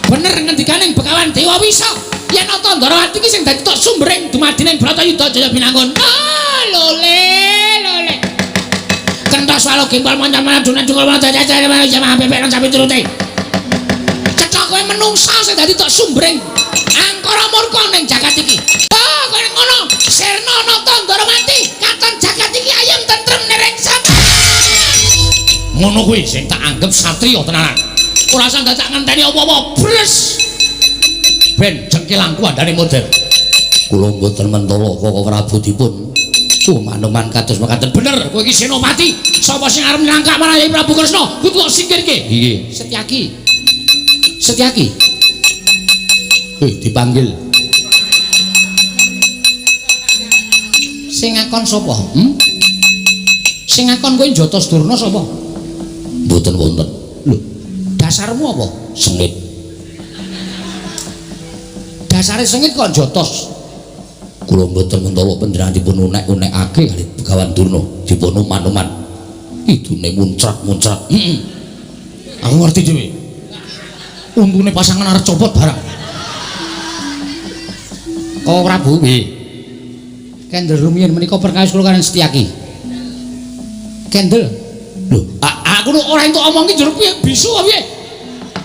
S1: Bener ngendikaning Begawan Dewa Wisa yen Nata Ndorowati ki sing dadi tok sumbering dumadining Bratayuda Jaya Binangun. Ah, lole lole. Kentos walo gempol mancan-mancan dunan jungul jajan jamaah bebek lan sapi turute. Cetha kowe menungsa sing dadi tok sumbering angkara murka ning jagat iki. Ah, kowe ngono sirna Nata Ndorowati katon jagat iki ayem tentrem nereng sapa. Ngono kuwi sing tak anggap satriya tenanan. Ora usah dadak ngenteni apa-apa, bres. Ben jengkelangku andane model.
S2: Kula mboten mentala Koko Prabu dipun uman-uman kados mekaten.
S1: Bener, kowe iki senopati. Sapa sing arep nangkap marang Yayi Prabu Kresna? Kudu tak singkirke.
S2: Nggih.
S1: Setyaki. Setyaki.
S2: Dipanggil.
S1: Sing ngakon sapa? Hmm? Sing ngakon kowe njotos Durna sapa?
S2: Mboten wonten.
S1: Lho, dasarmu apa?
S2: Sengit.
S1: Dasare sengit kok njotos.
S2: Kula mboten mentawa panjenengan dipun unek-unekake kalih Begawan Durna, dipun uman-uman. Idune muncrat-muncrat.
S1: Heeh. Aku ngerti dhewe. Untune pasangan arep copot barang. Koko Prabu, nggih. Kendel rumiyin menika perkawis kula kaliyan Setyaki. Kendel. Lho, aku ora entuk omong ki njur piye bisu apa piye?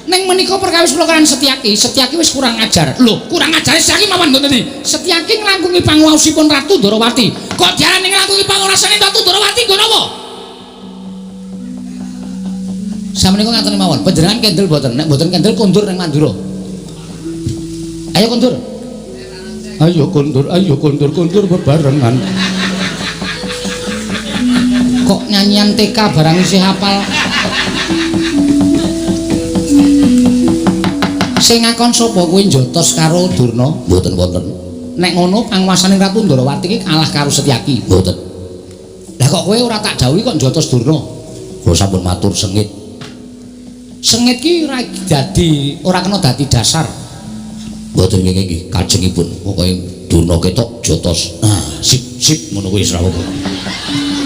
S1: Ning menika perkawis kula kaliyan Setyaki, Setyaki wis kurang ajar. Lho, kurang ajare Setyaki mawon mboten iki. Setyaki nglangkungi panguwaosipun Ratu Ndorowati. Kok diarani nglangkungi panguwasane Ratu Ndorowati nggo napa? Samenika ngaten mawon, panjenengan kendel mboten? Nek mboten kendel kondur ning Mandura. Ayo kondur.
S5: Ayo kondur, ayo kondur, kondur bebarengan.
S1: Kok nyanyian TK barang isih hafal. Sing ngakon sapa kuwi njotos karo Durna?
S2: Mboten wonten.
S1: Nek ngono panguwasane Ratu Ndorowati iki kalah karo Setyaki.
S2: Mboten.
S1: Lah kok kowe ora tak dawuhi kok njotos Durna?
S2: Kula sampun matur sengit.
S1: Sengit ki ora dadi, ora kena dadi dasar.
S2: Mboten nggih nggih kajengipun. Pokoke Durna ketok jotos. Nah, sip sip ngono kuwi wis ra apa.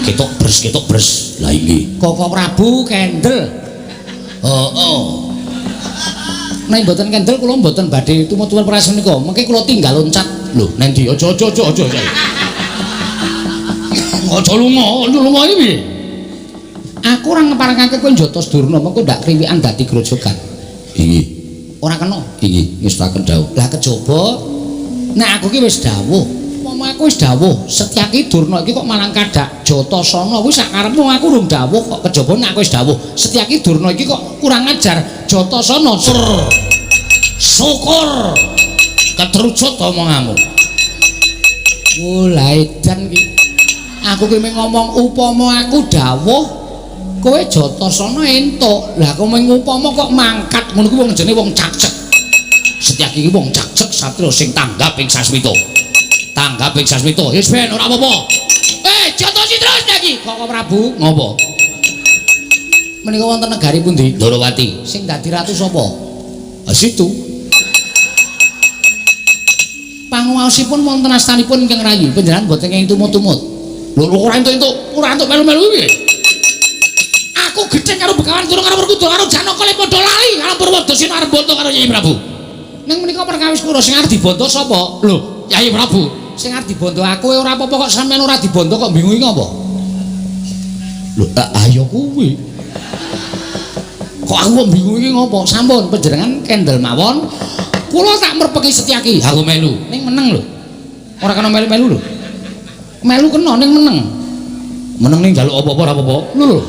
S2: Ketok bres ketok bres. Lah inggih.
S1: Koko Prabu kendel.
S2: Heeh.
S1: Nek mboten kendel kula mboten badhe tumut-tumut perkawis menika. Mengke kula tinggal loncat.
S2: Lho, nang ndi? Aja aja aja aja.
S1: Aja lunga, aja lunga iki piye? Aku ora ngeparengake kowe njotos Durna, mengko ndak kriwikan dadi grojogan.
S2: Inggih.
S1: Ora kena.
S2: Inggih, ngestaken dawuh.
S1: Lah kejaba nek aku ki wis dawuh, umpama aku wis dawuh, Setyaki Durna iki kok malang kadak Jatasana kuwi sak karepmu aku urung dawuh kok kejaba nek aku wis dawuh. Setyaki Durna iki kok kurang ajar Jatasana.
S2: Syukur ketrucut omonganmu.
S1: Oh, lah edan ki. Aku ki mung ngomong upama aku dawuh kowe Jatasana entuk. Lah kowe mung upama kok mangkat ngono kuwi wong jenenge wong cakcek.
S2: Setyaki iki wong cakcek satriya sing tanggap ing sasmita. Tanggap ing sasmita. Wis ben ora apa-apa.
S4: Jotosi terus lagi.
S1: Koko Prabu
S2: ngopo?
S1: Menika wonten negari pundi?
S2: Ndorowati.
S1: Sing dadi ratu sapa?
S2: Ah situ.
S1: Panguwaosipun wonten astanipun ingkang rayi. Panjenengan mboten kenging tumut-tumut.
S2: Lho ora entuk-entuk, ora entuk melu-melu piye?
S1: Aku gedheng karo Begawan Durna karo Werkudara karo Janaka le padha lali karo Purwadasena arep bondo karo Yayi Prabu. Ning menika perkawis kula sing arep dibondo sapa?
S2: Lho, Yayi Prabu.
S1: Sing arep dibondo aku ora apa-apa kok sampean ora dibondo kok bingung iki apa?
S2: Lho, ayo kuwi.
S1: Kok aku kok bingung iki ngopo? Sampun panjenengan kendel mawon. Kula tak merpeki Setyaki. Aku melu. Ning meneng lho. Ora kena melu-melu lho. Melu kena ning meneng.
S2: Meneng ning njaluk apa-apa ora apa-apa.
S1: Lho lho.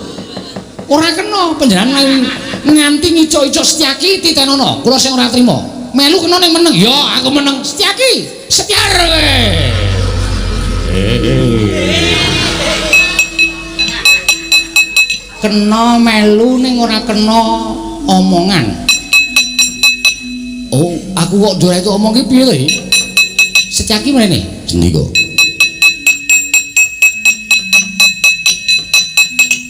S1: Ora kena panjenengan nganti ngicuk-icuk Setyaki titenono. Kula sing ora trima. Melu kena ning meneng. Ya aku meneng. Setyaki, setyar kowe. Kena melu ning ora kena omongan. Oh, aku kok ora itu omong ki piye to iki? Setyaki mrene.
S2: Sendika.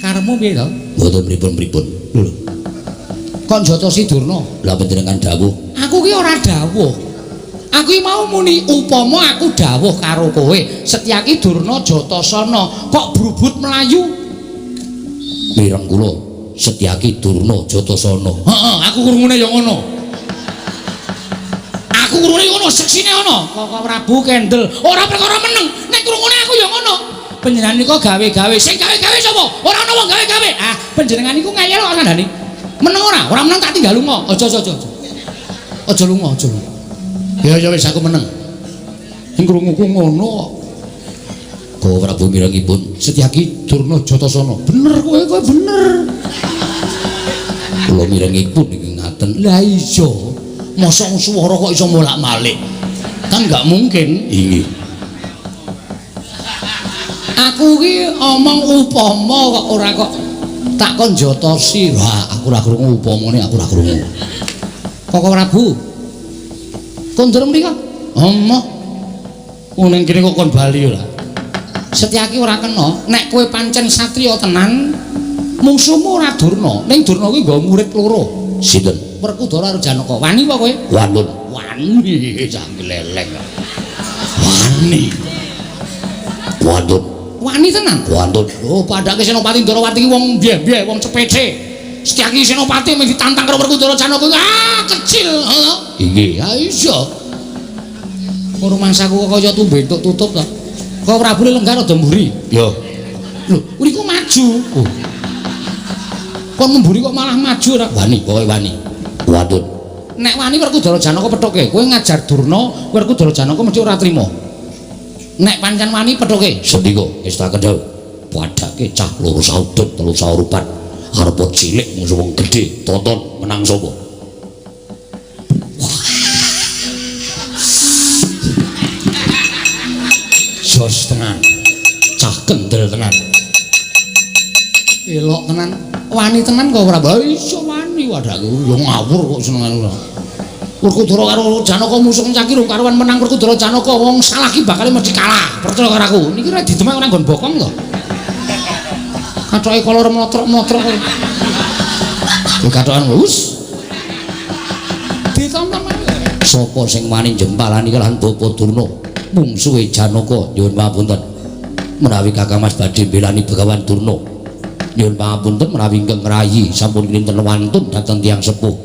S1: Karepmu piye to?
S2: Mboten pripun-pripun.
S1: Lho. Kok njotosi Durna?
S2: Lah panjenengan dawuh.
S1: Aku ki ora dawuh. Aku ki mau muni upama aku dawuh karo kowe, Setyaki Durna Jatasana kok brubut mlayu.
S2: Mireng kula Setyaki Durna Jatasana.
S1: Heeh, aku krungune ya ngono. Aku krungune ya ngono, seksine ana. Koko Prabu kendel, ora perkara meneng, nek krungune aku ya ngono. Panjenengan niku gawe-gawe, sing gawe-gawe sapa? Ora ana wong gawe-gawe. Ah, panjenengan niku ngeyel kok kandhane. Meneng ora? Ora meneng tak tinggal lunga. Aja aja aja. Aja lunga, aja lunga.
S5: Ya ya wis aku meneng. Sing krunguku ngono kok.
S2: Koko Prabu mirengipun
S5: Setyaki Durna Jatasana. Bener kowe, kowe bener.
S2: Kula mirengipun iki ngaten.
S1: Lah iya, mosok swara kok iso molak-malik. Kan gak mungkin.
S2: Inggih.
S1: Aku ki omong upama kok ora kok tak kon jotosi.
S2: Wah, aku ora krungu upamane, aku ora krungu.
S1: Koko Prabu. Kondur mriko?
S5: Omoh. Wong ning kene kok kon bali ora.
S1: Setyaki ora kena. Nek kowe pancen satriya tenan, mungsuhmu ora Durna. Ning Durna kuwi nggawa murid loro.
S2: Sinten?
S1: Werkudara karo Janaka. Wani apa kowe?
S2: Wanun.
S1: Wani cah gleleng.
S2: Wani. Wantun.
S1: Wani tenan.
S2: Wantun.
S1: Lho, padake Senopati Ndorowati ki wong mbyeh-mbyeh, wong cepece. Setyaki Senopati mung ditantang karo Werkudara Janaka. Ah, kecil. Heeh.
S2: Inggih.
S1: Ya iya. Kok rumangsaku kok kaya tumbe tutup to. Kok Prabu lenggah rada mburi.
S2: Ya.
S1: Lho, mriku maju. Oh. Kon mburi kok malah maju ora?
S2: Wani, pokoke wani. Wantun.
S1: Nek wani Werkudara Janaka pethuke, kowe ngajar Durna, Werkudara Janaka mesti ora trima. Nek pancen wani pethuke.
S2: Sendika, ngestaken dawuh. Padake cah loro saudut telu saurupan. Arep cilik musuh wong gedhe, tonton menang sapa?
S1: Jos tenan. Cah kendel tenan. Elok tenan. Wani tenan kok ora? Iso wani wadakku.
S5: Ya ngawur kok senengane ora.
S1: Werkudara karo Janaka musuh caki rung karuan menang Werkudara Janaka wong salah ki bakal mesti kalah. Percaya karo aku. Niki ora didemek ora nggon bokong to. Kathoke kolor mlotrok-mlotrok.
S2: Ya kathokan wis.
S1: Ditonton
S2: sapa sing wani jempalani kalahan Bapa Durna mungsuhe Janaka nyuwun pangapunten. Menawi Kakang Mas badhe mbelani Begawan Durna. Nyuwun pangapunten menawi ingkang ngrayi sampun kinten wantun dhateng tiyang sepuh.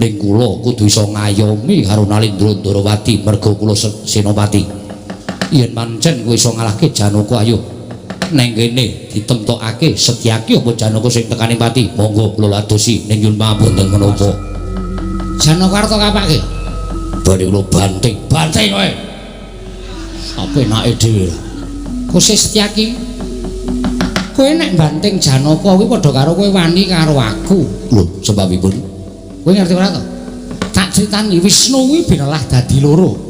S2: Ning kula kudu iso ngayomi karo Nalindra Ndorowati merga kula Senopati. Yen pancen kowe iso ngalahke Janaka ayo neng kene ditemtokake Setyaki apa Janaka sing tekane pati. Monggo kula ladosi ning nyuwun pangapunten menapa.
S1: Janaka arep kapake?
S2: Badhe kula banting.
S1: Banting kowe.
S2: Apenake dhewe.
S1: Kose Setyaki. Kowe nek banting Janaka kuwi padha karo kowe wani karo aku.
S2: Lho, sebabipun?
S1: Kowe ngerti ora to? Tak critani Wisnu kuwi binelah dadi loro.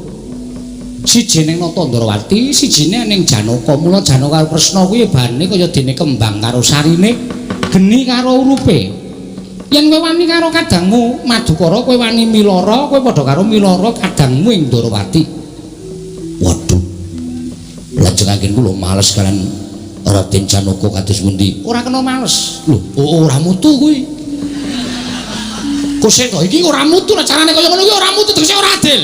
S1: Siji ning Nata Ndorowati, sijine ning Janaka. Mula Janaka karo Kresna kuwi bane kaya dene kembang karo sarine, geni karo urupe. Yen kowe wani karo kadangmu Madukara, kowe wani milara, kowe padha karo milara kadangmu ing Ndorowati.
S2: Waduh. Lajeng anggen kula males kalian Raden Janaka kados pundi?
S1: Ora kena males.
S2: Lho, ora mutu kuwi.
S1: Kose to iki ora mutu lah carane kaya ngono kuwi ora mutu tegese ora adil.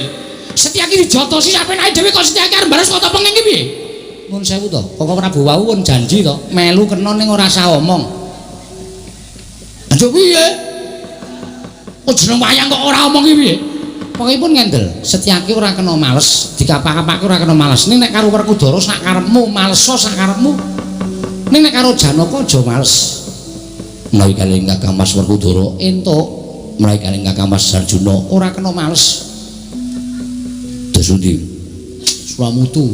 S1: Setyaki dijotosi sapenake dhewe kok Setyaki arep balas kota penging iki piye? Nuwun sewu to, Koko Prabu wau pun janji to, melu kena ning ora sah omong. Aja piye? Kok jeneng wayang kok ora omong iki piye? Pokokipun ngendel, Setyaki ora kena males, dikapak-kapake ora kena males. Ning nek karo Werkudara sak karepmu, maleso sak karepmu. Ning nek karo Janaka aja males.
S2: Menawi kalih Kakang Mas Werkudara
S1: entuk,
S2: menawi kalih Kakang Mas Arjuna
S1: ora kena males.
S2: Dos pundi?
S1: Ora mutu.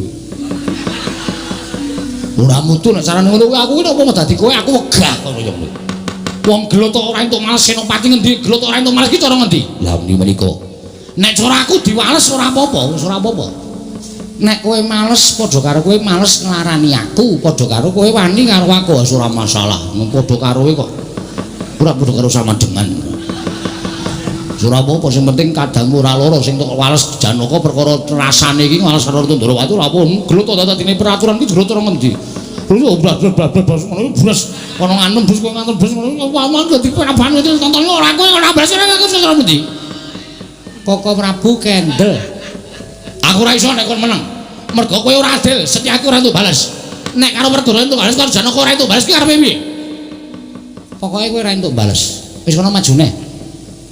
S1: Ora mutu nek carane ngono kuwi aku ki nek dadi kowe aku wegah kono ya ngono. Wong gelut ora entuk males Senopati ngendi? Gelut ora entuk males ki cara ngendi?
S2: Lah menika
S1: nek cara aku diwales ora apa-apa, wis ora apa-apa. Nek kowe males padha karo kowe males nglarani aku, padha karo kowe wani karo aku wis ora masalah. Padha karo kowe kok
S2: ora padha karo sama dengan. Ora apa-apa sing penting kadangmu ora lara sing tok wales Janaka perkara rasane iki wales karo Ndrawati ora apa gelut to dadine peraturan iki gelut ora ngendi. Terus blas ngono blas kono ngantem blas kono ngantem blas ngono waman dadi praban itu tonton ora kowe ora blas ora aku ora ngendi.
S1: Koko Prabu kendel.
S4: Aku ora iso nek kon meneng. Mergo kowe ora adil, Setyaki ora entuk bales. Nek karo Werkudara entuk bales karo Janaka ora entuk bales ki arepe piye?
S1: Pokoke kowe ora entuk bales. Wis kono majune.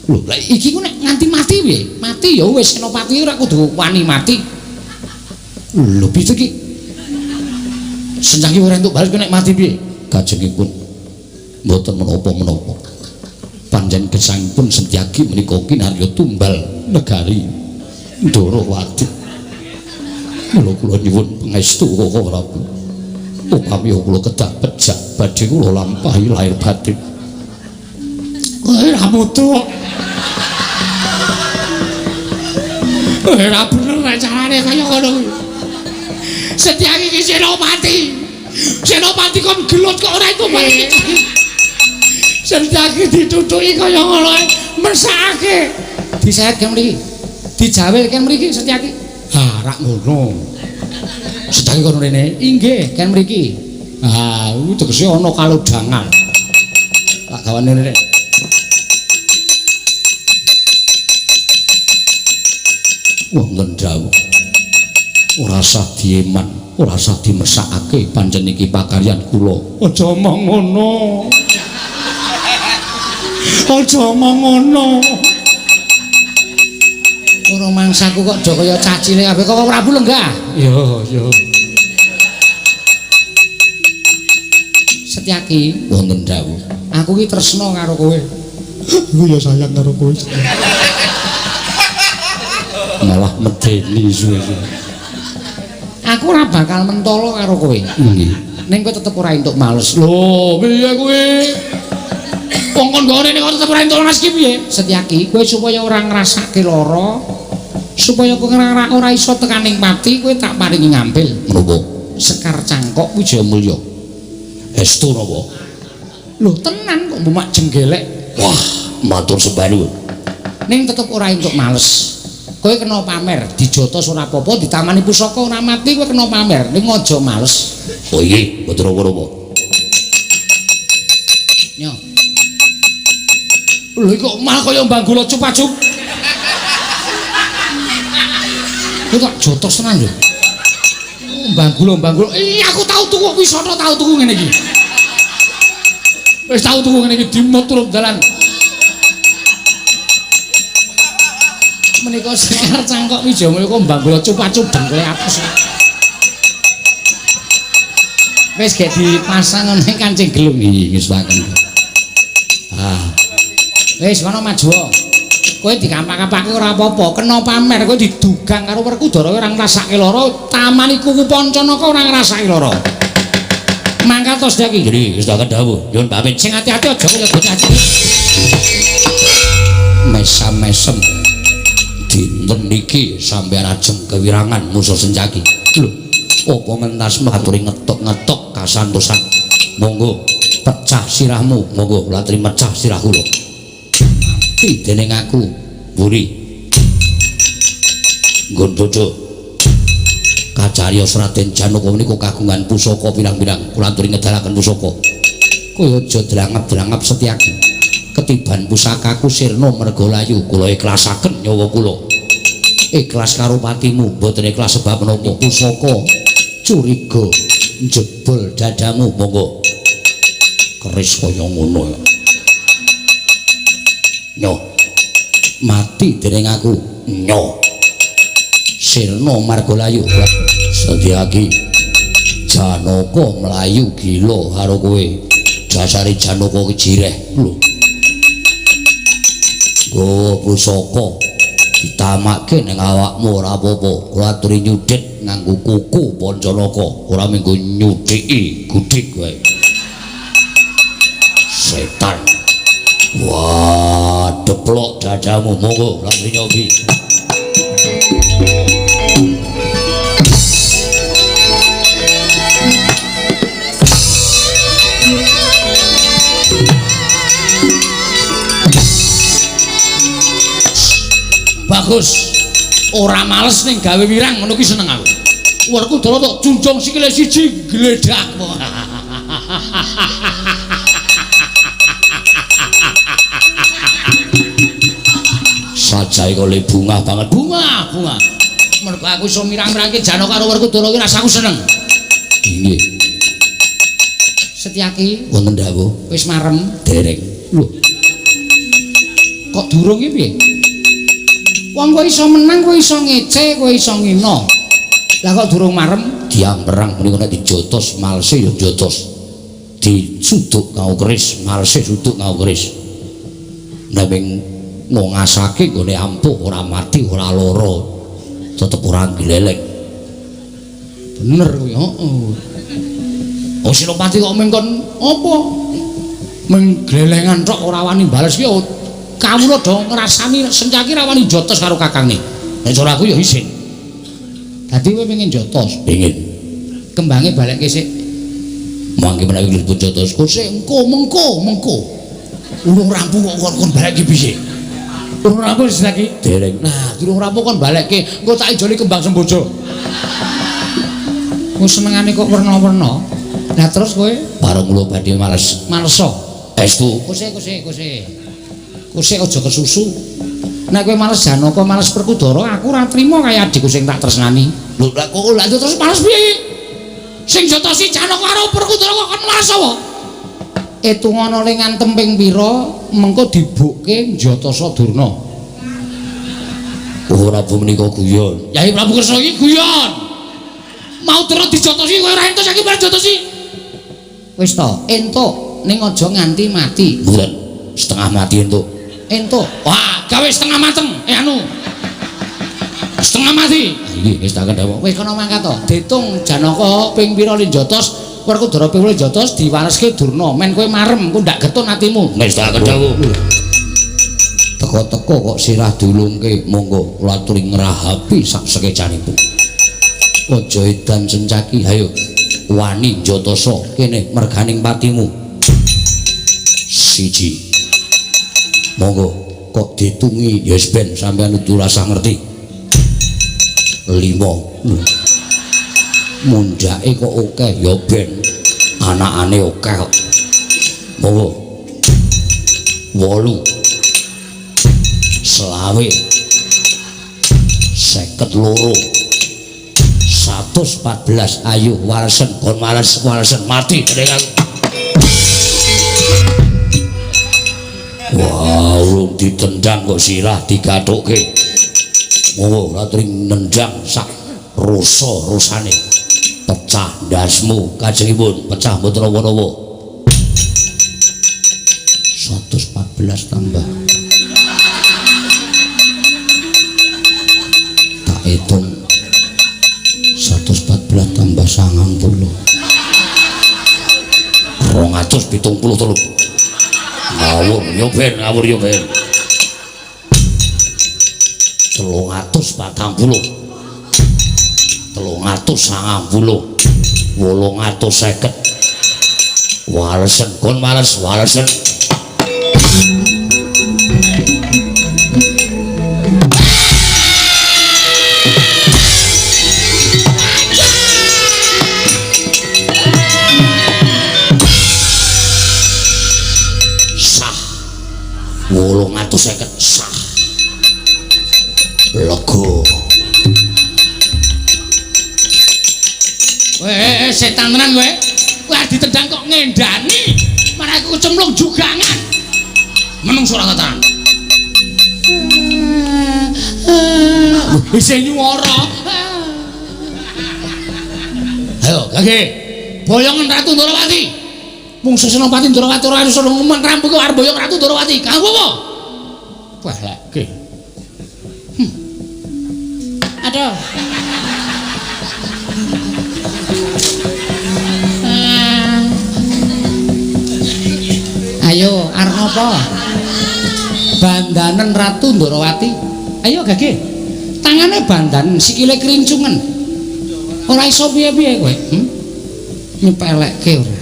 S1: Lho, lah iki ku nek nganti mati piye? Mati ya wis Senopati ora kudu wani mati. Lho piye iki?
S2: Setyaki ora entuk bales nek mati piye? Kajengipun mboten menapa-menapa. Pancen gesangipun Setyaki menika kinarya tumbal negari Ndrawati. Mula kula nyuwun pangestu Koko Prabu. Upami kula kedah pejah badhe kula lampahi lahir batin.
S4: Kowe ora mutu. Ora bener nek carane kaya ngono kuwi. Setyaki iki Senopati. Senopati kon gelut kok ora entuk bales. Setyaki ditutuki kaya ngono mesake.
S1: Disayat kan mriki. Dijawil kan mriki Setyaki.
S5: Ha, rak ngono. Setyaki kono rene.
S1: Inggih, kan mriki.
S5: Ha, kuwi tegese ana kalodhangan. Tak gawane rene.
S2: Wonten dawuh. Ora sah dieman, ora sah dimesakake pancen iki pakaryan kula.
S5: Aja omong ngono. Aja omong ngono.
S1: Ora mangsaku kok aja kaya cacine kabeh kok Prabu lenggah.
S5: Ya, ya.
S1: Setyaki,
S2: wonten dawuh.
S1: Aku ki tresna karo kowe.
S5: Aku ya sayang karo kowe.
S2: Malah medeni suwe-suwe.
S1: Aku ora bakal mentolo karo kowe.
S2: Nggih.
S1: Ning kowe tetep ora entuk males.
S4: Lho, piye kuwi? Wong kon nggone nek tetep ora entuk males ki piye?
S1: Setyaki, kowe supaya ora ngrasake lara, supaya kowe ora iso tekaning pati, kowe tak paringi ngampil.
S2: Menapa?
S1: Sekar Cangkok
S2: Wijayamulya. Estu napa?
S1: Lho, tenan kok mbok mak jenggelek.
S2: Wah, matur sembah nuwun.
S1: Ning tetep ora entuk males. Kowe kena pamer, dijotos ora apa-apa, ditamani pusaka ora mati, kowe kena pamer. Ning aja males.
S2: Oh iya, mboten napa-napa.
S1: Nyo.
S4: Lho kok malah kaya mbanggula cup-acup.
S1: Kowe tak jotos tenan lho.
S4: Mbanggula-mbanggula. Iya aku tau tuku wisata tau tuku ngene iki. Wis tau tuku ngene iki dimut turun dalan.
S1: Menika Sekar Cangkok Wijayamulya kok mbanggula cup-acup dengkule atus. Wis gek dipasang ngene kancing gelung
S2: iki ngestuaken. Ah.
S1: Wis kono maju. Kowe dikampak-kampake ora apa-apa, kena pamer kowe didugang karo Werkudara ora ngrasake lara, tamani kuku Pancanaka ora ngrasake lara. Mangkat to Setyaki.
S2: Nggih, ngestuaken dawuh. Nyuwun pamit.
S1: Sing ati-ati aja kaya bocah cilik.
S2: Mesam-mesem. Dinten niki sampeyan ajeng kewirangan musuh Setyaki. Lho, apa ngentas maturi ngetok-ngetok kasantosan. Monggo pecah sirahmu, monggo kula aturi mecah sirah kula. Mati dening aku, mburi. Nggon dodo. Kacariyos Raden Janaka menika kagungan pusaka pirang-pirang, kula aturi ngedalaken pusaka. Kowe aja drangap-drangap Setyaki. Ketiban pusakaku sirna mergolayu, kula ikhlasaken nyawa kula. Ikhlas karo patimu, mboten ikhlas sebab menapa pusaka curiga njebol dadamu, monggo. Keris kaya ngono ya. Nyo. Mati dening aku. Nyo. Sirna margolayu. Setyaki Janaka mlayu gila karo kowe. Jasare Janaka ki jireh. Lho. Nggawa pusaka ditamakke ning awakmu ora apa-apa. Kula aturi nyudhit nganggo kuku Pancanaka, ora mung nyudhiki gudik wae. Setan. Wah, deplok dadamu, monggo latri nyobi.
S1: Bagus. Ora males ning gawe wirang ngono ki seneng aku. Werkudara tok junjung sikile siji gledak.
S2: Sajae kok le bungah banget.
S1: Bungah, bungah. Mergo aku iso mirang-mirangke Janaka karo Werkudara ki rasaku seneng.
S2: Inggih.
S1: Setyaki
S2: wonten dawuh
S1: wis marem
S2: dereng.
S1: Lho. Kok durung iki piye? Wong kowe iso menang, kowe iso ngece, kowe iso ngina. Lah kok durung marem?
S2: Diang perang menika nek dijotos malse ya jotos. Disuduk nganggo keris, malse suduk nganggo keris. Nek ming ngasake nggone ampuh ora mati ora lara, tetep ora gleleng.
S1: Bener kuwi, heeh. Oh Senopati kok ming kon apa? Ming glelengan tok ora wani bales ki kawula do ngrasani Sencaki ra wani jotos karo kakangne. Nek cara aku ya isin. Dadi kowe pengen jotos?
S2: Pengin.
S1: Kembange balekke sik.
S2: Mangke menawi dipun jotos.
S1: Kok sik engko mengko mengko. Urung rampung kok kon balekke piye? Urung rampung lagi?
S2: Dereng.
S1: Nah, durung rampung kon balekke, engko tak ijoli kembang sembojo. Ku senengane kok werna-werna. Lah terus kowe
S2: bareng kula badhe males.
S1: Maleso.
S2: Estu.
S1: Kose kose kose. Kose aja kesusu. Nek kowe males Janaka, males Werkudara, aku ora trima kaya adikku sing tak tresnani.
S2: Lho, lah kok
S1: lha terus males piye? Sing jotosi Janaka karo Werkudara kok kon males apa? Etungana le ngantem ping pira mengko dibukke njatosa Durna.
S2: Oh, Prabu menika guyon.
S1: Yai Prabu Kresna iki guyon. Mau terus dijotosi kowe ora entuk saiki bar jotosi. Wis to, entuk ning aja nganti mati.
S2: Mboten, setengah mati entuk.
S1: Entuk. Wah, gawe setengah mateng. Anu. Setengah mati.
S2: Nggih, wis tak kendhawa.
S1: Wis kono mangkat to. Ditung Janaka ping pira le njotos, Werkudara ping pira njotos diwareske Durna. Men kowe marem, engko ndak getun atimu.
S2: Wis tak kendhawa. Teko-teko kok sirah diulungke, monggo kula aturi ngrahapi sak sekecanipun. Aja edan Sencaki, ayo wani njatosa kene merganing patimu. Siji. Monggo kok ditungi ya wis ben sampeyan kudu rasah ngerti. 5. Mundhake kok akeh ya ben anakane akeh kok. Monggo. 8. 25. 52. 114. Ayo walesen kon males walesen mati dene aku. Wah, urung ditendang kok sirah digathukke. Monggo latri nendang sak rasa-rasane. Pecah ndasmu kajengipun, pecah mboten napa-napa. 114 tambah. Tak hitung. 114 tambah 90. 273. Ngawur yo ben, ngawur yo ben. 340. 390. 850. Walesen kon males walesen. Sah. 850 sah. Lega.
S1: Weh, setan tenan kowe. Kowe arep ditendang kok ngendani. Marah aku kecemplung jugangan. Menungso ora tataran. Isih nyuwara. Ayo, gage. Boyongen Ratu Ndorowati. Mungsuh Senopati Ndrawati ora iso ngrampuke arep boyong Ratu Ndrawati. Kanggo apa? Balekke.
S4: Aduh.
S1: Ayo arep apa? Bandanen Ratu Ndrawati. Ayo gage. Tangane bandanen, sikile krincungen. Ora iso piye-piye kowe. Nyepelekke ora.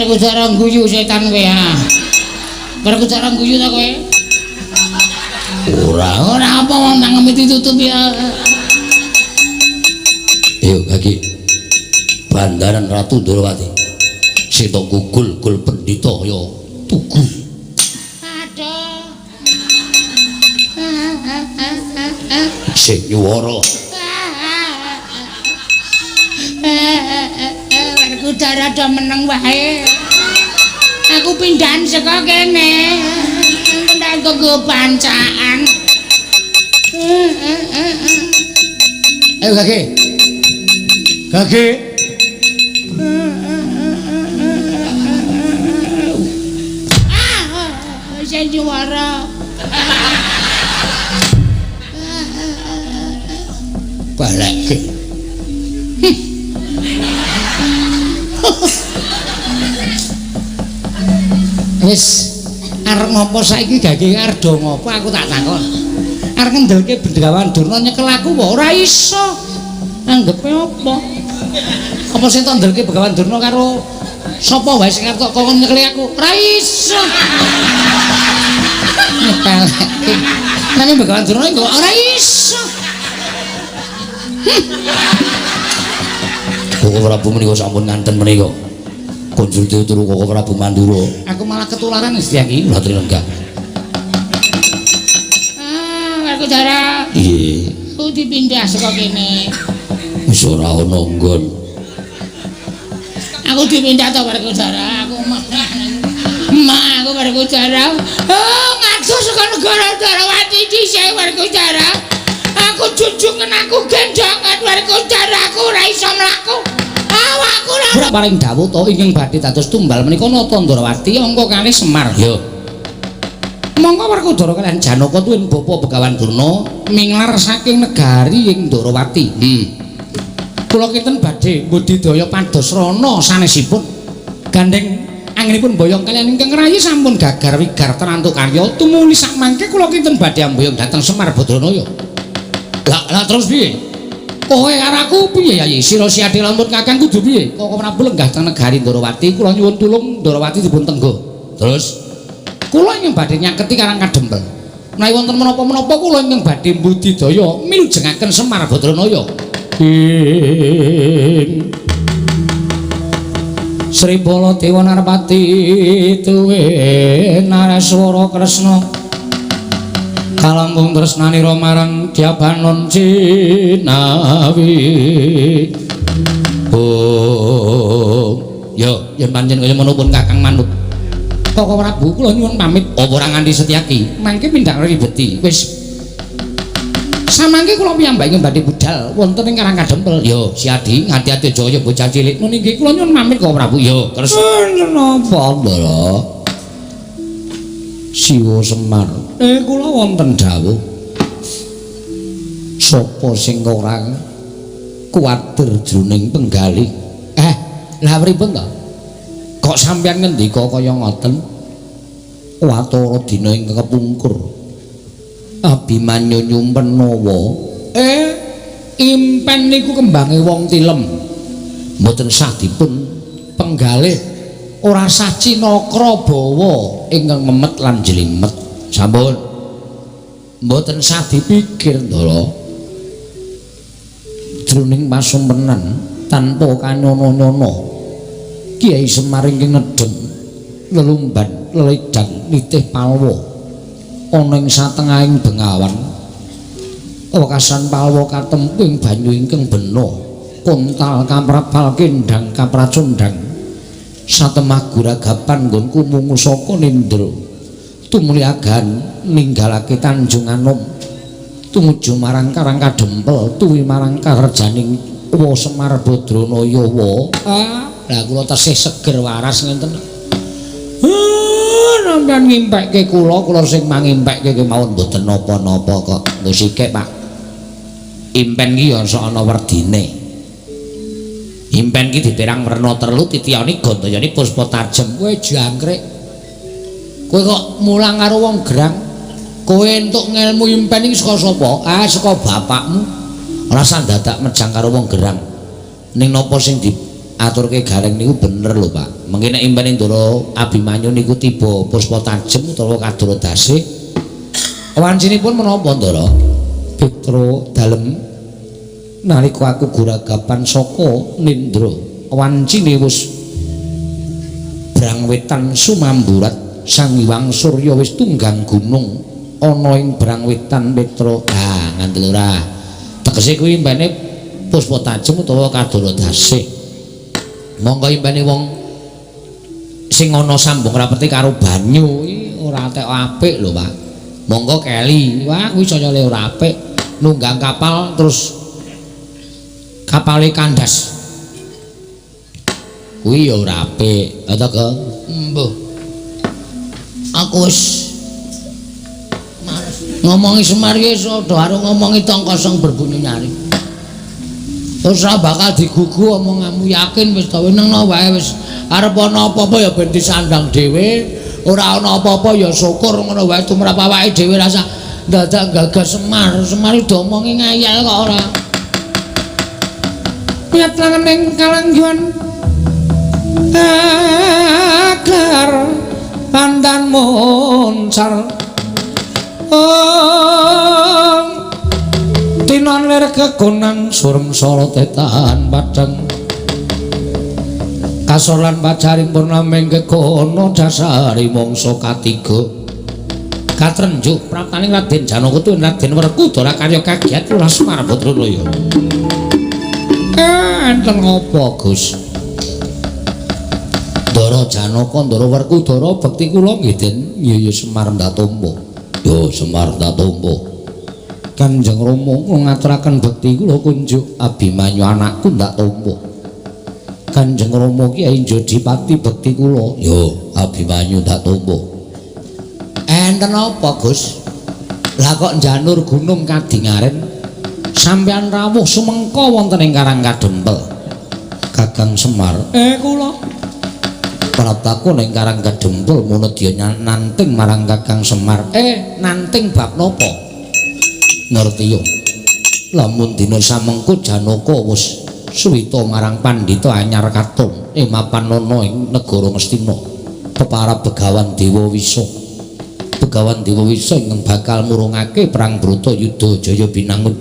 S4: Aku jarang guyu setan kowe ha. Aku jarang guyu ta kowe?
S2: Ora.
S4: Ora apa wong nang ditutup ya.
S2: Ayo gage. Bandaran Ratu Ndrawati. Sing tok gugul-gul pendhita ya tugu.
S4: Aduh.
S2: Sing nyuwara.
S4: Udara do meneng wae. Aku pindahan saka kene. Kendang kanggo pancaan.
S1: Ayo gage. Gage.
S4: Ah, sing juara.
S1: Balekke. Wis arep ngopo saiki gage arep do ngopo aku tak takon. Arep ngendelke Bengawan Durna nyekel aku apa ora iso. Anggepe apa? Apa sing tak ndelke Bengawan Durna karo sapa wae sing arep tok kon nyekeli aku? Ora iso. Nyepelekke. Nanging Bengawan Durna kok ora iso.
S2: Koko Prabu menika sampun nganten menika. Konsul turu Koko Prabu Mandura.
S1: Aku malah ketularan wis iki.
S2: Latri lenggah.
S4: Ah, aku jara.
S2: Iya.
S4: Aku dipindah saka kene.
S2: Wis ora ana nggon.
S4: Aku dipindah to warga jara. Aku mah aku warga jara. Oh, ngadoh saka negara Darawati dhisik warga jara. Aku junjungan aku gendongan warga jara aku ora iso mlaku. Awakku ora
S1: paring dawuh to ingkang badhe dados tumbal menika Nata Ndrawati angka kalih Semar.
S2: Yo.
S1: Monggo Werkudara kaliyan Janaka tuwin Bapa Begawan Durna minglar saking negari ing Ndrawati. Kula kinten badhe mbudidaya pados rana sanesipun. Gandeng anggenipun boyong kaliyan ingkang rayi sampun gagar wigar tenantu karya tumuli sakmangke kula kinten badhe amboyong dhateng Semar Badranaya. Lah terus piye? Kowe karo aku piye Yayi? Sira siade lampun Kakang kudu piye? Koko Prabu lenggah teng negari Ndrawati, kula nyuwun tulung Ndrawati dipun tenggo. Terus kula ingkang badhe nyaketi Karang Kadempel. Menawi wonten menapa-menapa kula ingkang badhe mbudidaya milujengaken Semar Badranaya. Sri Baladewa Narpati tuwe Nareswara Kresna. Kalambung tresnanira marang Dyabanon Cinawi.
S2: Oh, yo yen pancen kaya ngono pun Kakang manut.
S1: Koko Prabu kula nyuwun pamit.
S2: Apa ora nganti Setyaki?
S1: Mangke pindak ribeti. Wis. Samangke kula piyambak ingkang badhe budal wonten ing Karang Kadempel.
S2: Yo, Siadi, ngati-ati aja kaya bocah cilik.
S1: Nun inggih kula nyuwun pamit Koko Prabu.
S2: Yo, terus
S1: napa, Ndara? Siwa Semar. Kula wonten dawuh. Sapa sing ora kuwatir jroning penggalih? Lah pripun to? Kok sampeyan ngendika kaya ngoten? Watara dina ingkang kepungkur. Abimanyu nyumpen nawa. Impen niku kembange wong tilem. Mboten sah dipun penggalih. Ora sah cinakra bawa ingkang memet lan jlimet.
S2: Sampun. Mboten sah dipikir, Ndara.
S1: Jroning pasumpenan tanpa kanyono-nyono. Kiai Semar ingkang nedheng lelumban leledan nitih palwa ana ing satengahing bengawan. Wekasan palwa katempu ing banyu ingkang bena, kontal kaprabal kendhang kapracundhang. Satemah guragapan nggonku mungu saka nindra. Tumuli agan ninggalake Tanjung Anom tumuju marang Karang Kadempel tuwi marang karjaning Wa Semar Badranaya wa. Ah, lah kula tesih seger waras ngenten. Sampeyan ngimpekke kula, kula sing mangimpekke kemawon mboten napa-napa kok. Nggo sikik, Pak. Impen ki ya ana werdine. Impen ki diterang werna telu titiyane gandayane puspa tajem. Kowe jangkrik. Kowe kok mulang karo wong gerang? Kowe entuk ngelmu impen iki saka sapa? Ah, saka bapakmu. Ora usah dadak mejang karo wong gerang. Ning napa sing diaturke Gareng niku bener lho, Pak. Mengki nek impene Ndara Abimanyu niku tiba puspa tajem utawa kadara dase. Wancinipun menapa, Ndara? Petro dalem nalika aku guragapan saka nindra, wancine wis brang wetan sumamburat Sang Hyang Surya wis tunggang gunung ana ing brang wetan Petra. Ah, nganti ora. Tegese kuwi impene puspa tajem utawa kadara dase. Monggo impene wong sing ana sambung rapete karo banyu iki ora tek apik lho, Pak. Monggo keli. Wah, kuwi saya le ora apik. Nunggang kapal terus kapale kandas. Kuwi ya ora apik. Ha ta, Gong? Mbuh. Aku wis males ngomongi Semar iki iso karo ngomongi tong kosong berbunyi nyaring. Terus ora bakal digugu omonganmu, yakin wis ta wenengno wae wis arep ana apa-apa ya ben disandang dhewe, ora ana apa-apa ya syukur ngono wae tumrap awake dhewe rasa dadak gagas Semar. Semar iki diomongi ngayal kok ora. Piyat langening kalangguan agar pandan moncar. Om tinon lir kekonan surem sorotetan padang kasor lan pacaring purnaming kekono dasari mangsa katiga katrenjuk praptaning Raden Janaka tuwin Raden Werkudara karya kagiat Lurah Semar Badranaya. Enten ngapa, Gus? Ndara Janaka, Ndara Werkudara bekti kula nggih Den. Ya ya Semar ndak tampa. Ya Semar ndak tampa. Kanjeng Rama kula ngaturaken bekti kula kunjuk Abimanyu anakku ndak tampa. Kanjeng Rama Kyai Jodipati bekti kula. Ya Abimanyu ndak tampa. Enten apa, Gus? Lah kok njanur gunung kadingaren sampeyan rawuh sumengka wonten ing Karang Kadempel. Kakang Semar. Kula praptaku ning Karang Kadempel munedya nanting marang Kakang Semar. Nanting bab napa? Ngerti yo. Lamun dina samengko Janaka wis suwita marang pandhita anyar katon ing mapan ana ing negara Ngastina. Peparab Begawan Dewa Wisa. Begawan Dewa Wisa ingkang bakal murungake perang Bratayuda Jaya Binangun.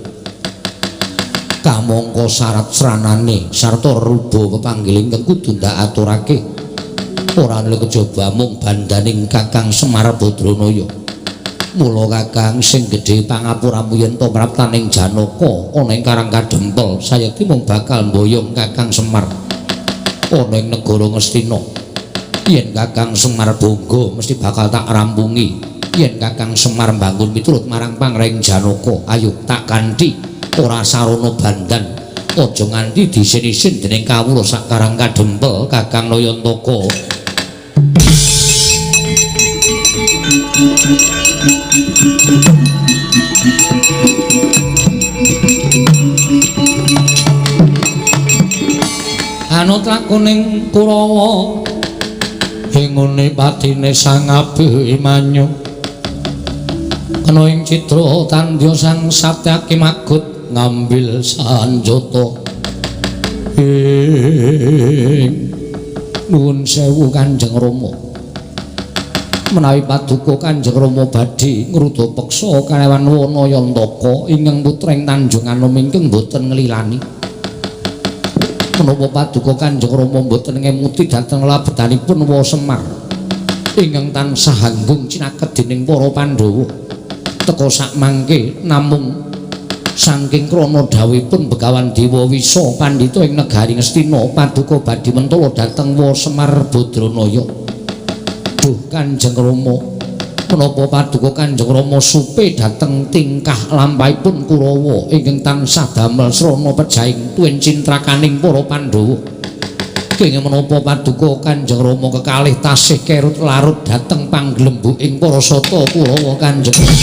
S1: Kamangka syarat sranane sarta ruba pepanggil ingkang kudu ndak aturake. Ora ana kejaba mung bandaning Kakang Semar Badranaya. Mula Kakang sing gedhe pangapuramu yen to praptaning Janaka ana ing Karang Kadempel sayekti mung bakal mboyong Kakang Semar ana ing negara Ngastina. Yen Kakang Semar bangga mesti bakal tak rampungi. Yen Kakang Semar mbangun miturut marang pangreng Janaka, ayo tak kanthi ora sarana bandan. Aja nganti diisin-isin dening kawula sak Karang Kadempel Kakang Nayantaka. Anut lakuning Kurawa ingune patine Sang Abimanyu kena ing citra tandya Sang Satyaki magut ngambil sanjata. Ing nuwun sewu Kanjeng Rama, menawi paduka Kanjeng Rama badhe ngruda peksa kalawan Wanayantaka ingkang putra ing Tanjung Anom ingkang boten nglilani. Menapa paduka Kanjeng Rama boten ngemuti dhateng labetanipun Wa Semar ingkang tansah anggung cinaket dening para Pandhawa. Teka sak mangke namung Saking krana dhawuhipun Begawan Dewa Wisa pandhita ing negari Ngastina paduka badhe mentala dhateng Wa Semar Badranaya. Duh Kanjeng Rama, menapa paduka Kanjeng Rama supe dhateng tingkah lampahipun Kurawa ingkang tansah damel srana pejahing tuwin cintrakaning para Pandhawa. Kenging menapa paduka Kanjeng Rama kekalih tasih kerut larut dhateng panggelembuking para sata Kurawa Kanjeng Rama.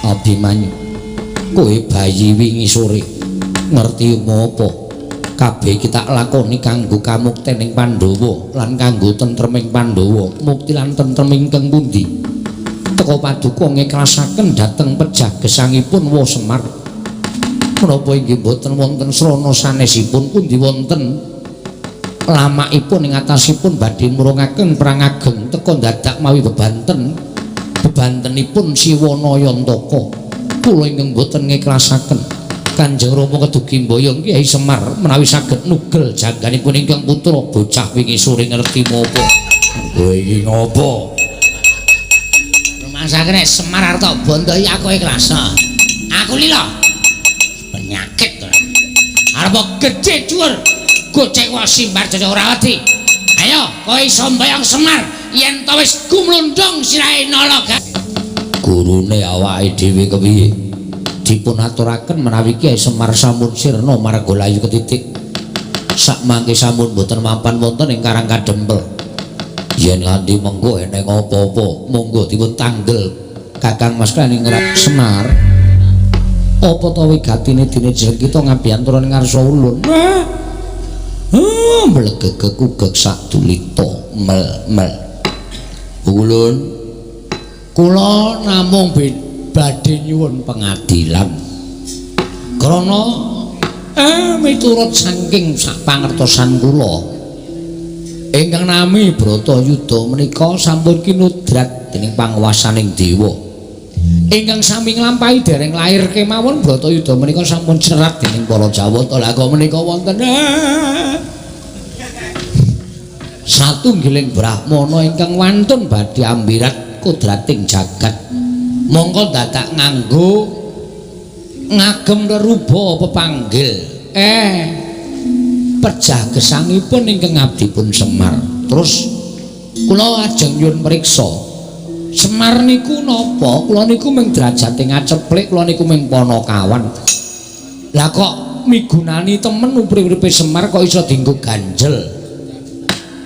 S1: Abimanyu, kowe bayi wingi sore ngerti apa? Kabeh iki tak lakoni kanggo kamuktening Pandhawa lan kanggo tentreming Pandhawa. Mukti lan tentrem ingkang pundi? Teka paduka ngiklasaken dhateng pejah gesangipun Wa Semar. Menapa inggih boten wonten srana sanesipun pundi wonten lamakipun ing atasipun badhe murungaken perang ageng teka dadak mawi bebanten bebantenipun Siwana Yantaka. Kula ingkang boten ngiklasaken Kanjeng Rama kedugi mboyong Kyai Semar menawi saged nugel jangganipun ingkang putra bocah wingi sore ngerti menapa.
S2: Kowe iki ngopo?
S4: Rumangsake nek Semar arep tak bondohi aku ikhlas. Aku lila penyakit to. Arep gedhe dhuwur gocek wae simbar jajah ora wedi. Ayo kowe iso mbayang Semar yen to wis gumlundung sirahe nala.
S2: Gurune awake dhewe kepiye? Dipun aturaken menawi Kyai Semar sampun sirna marga layu ketitik. Sakmangke sampun boten mampan wonten ing Karang Kadempel. Yen nganti mengko eneng apa-apa, monggo dipun tanggel Kakang Mas Klani Semar.
S1: Apa ta wigatine dene jeneng kita ngabiyantara ing ngarsa ulun? Mlegegeg ugeg sadulita mel-mel.
S2: Ulun
S1: kula namung badhe nyuwun pengadilan. Krana miturut saking sapangertosan kula ingkang nami Bratayuda menika sampun kinudrat dening panguwasaning dewa. Ingkang sami nglampahi dereng lair kemawon Bratayuda menika sampun serat dening para Jawata. Lah kok menika wonten satunggiling brahmana ingkang wantun badhe ambirat kodrating jagat. Mongko dadak nganggo ngagem reruba pepanggil. Pejah gesangipun ingkang abdipun Semar. Terus kula ajeng nyuwun priksa. Semar niku napa? Kula niku mung derajate ngaceplik, kula niku mung panakawan. Lah kok migunani temen urip-uripe Semar kok iso dienggo ganjel?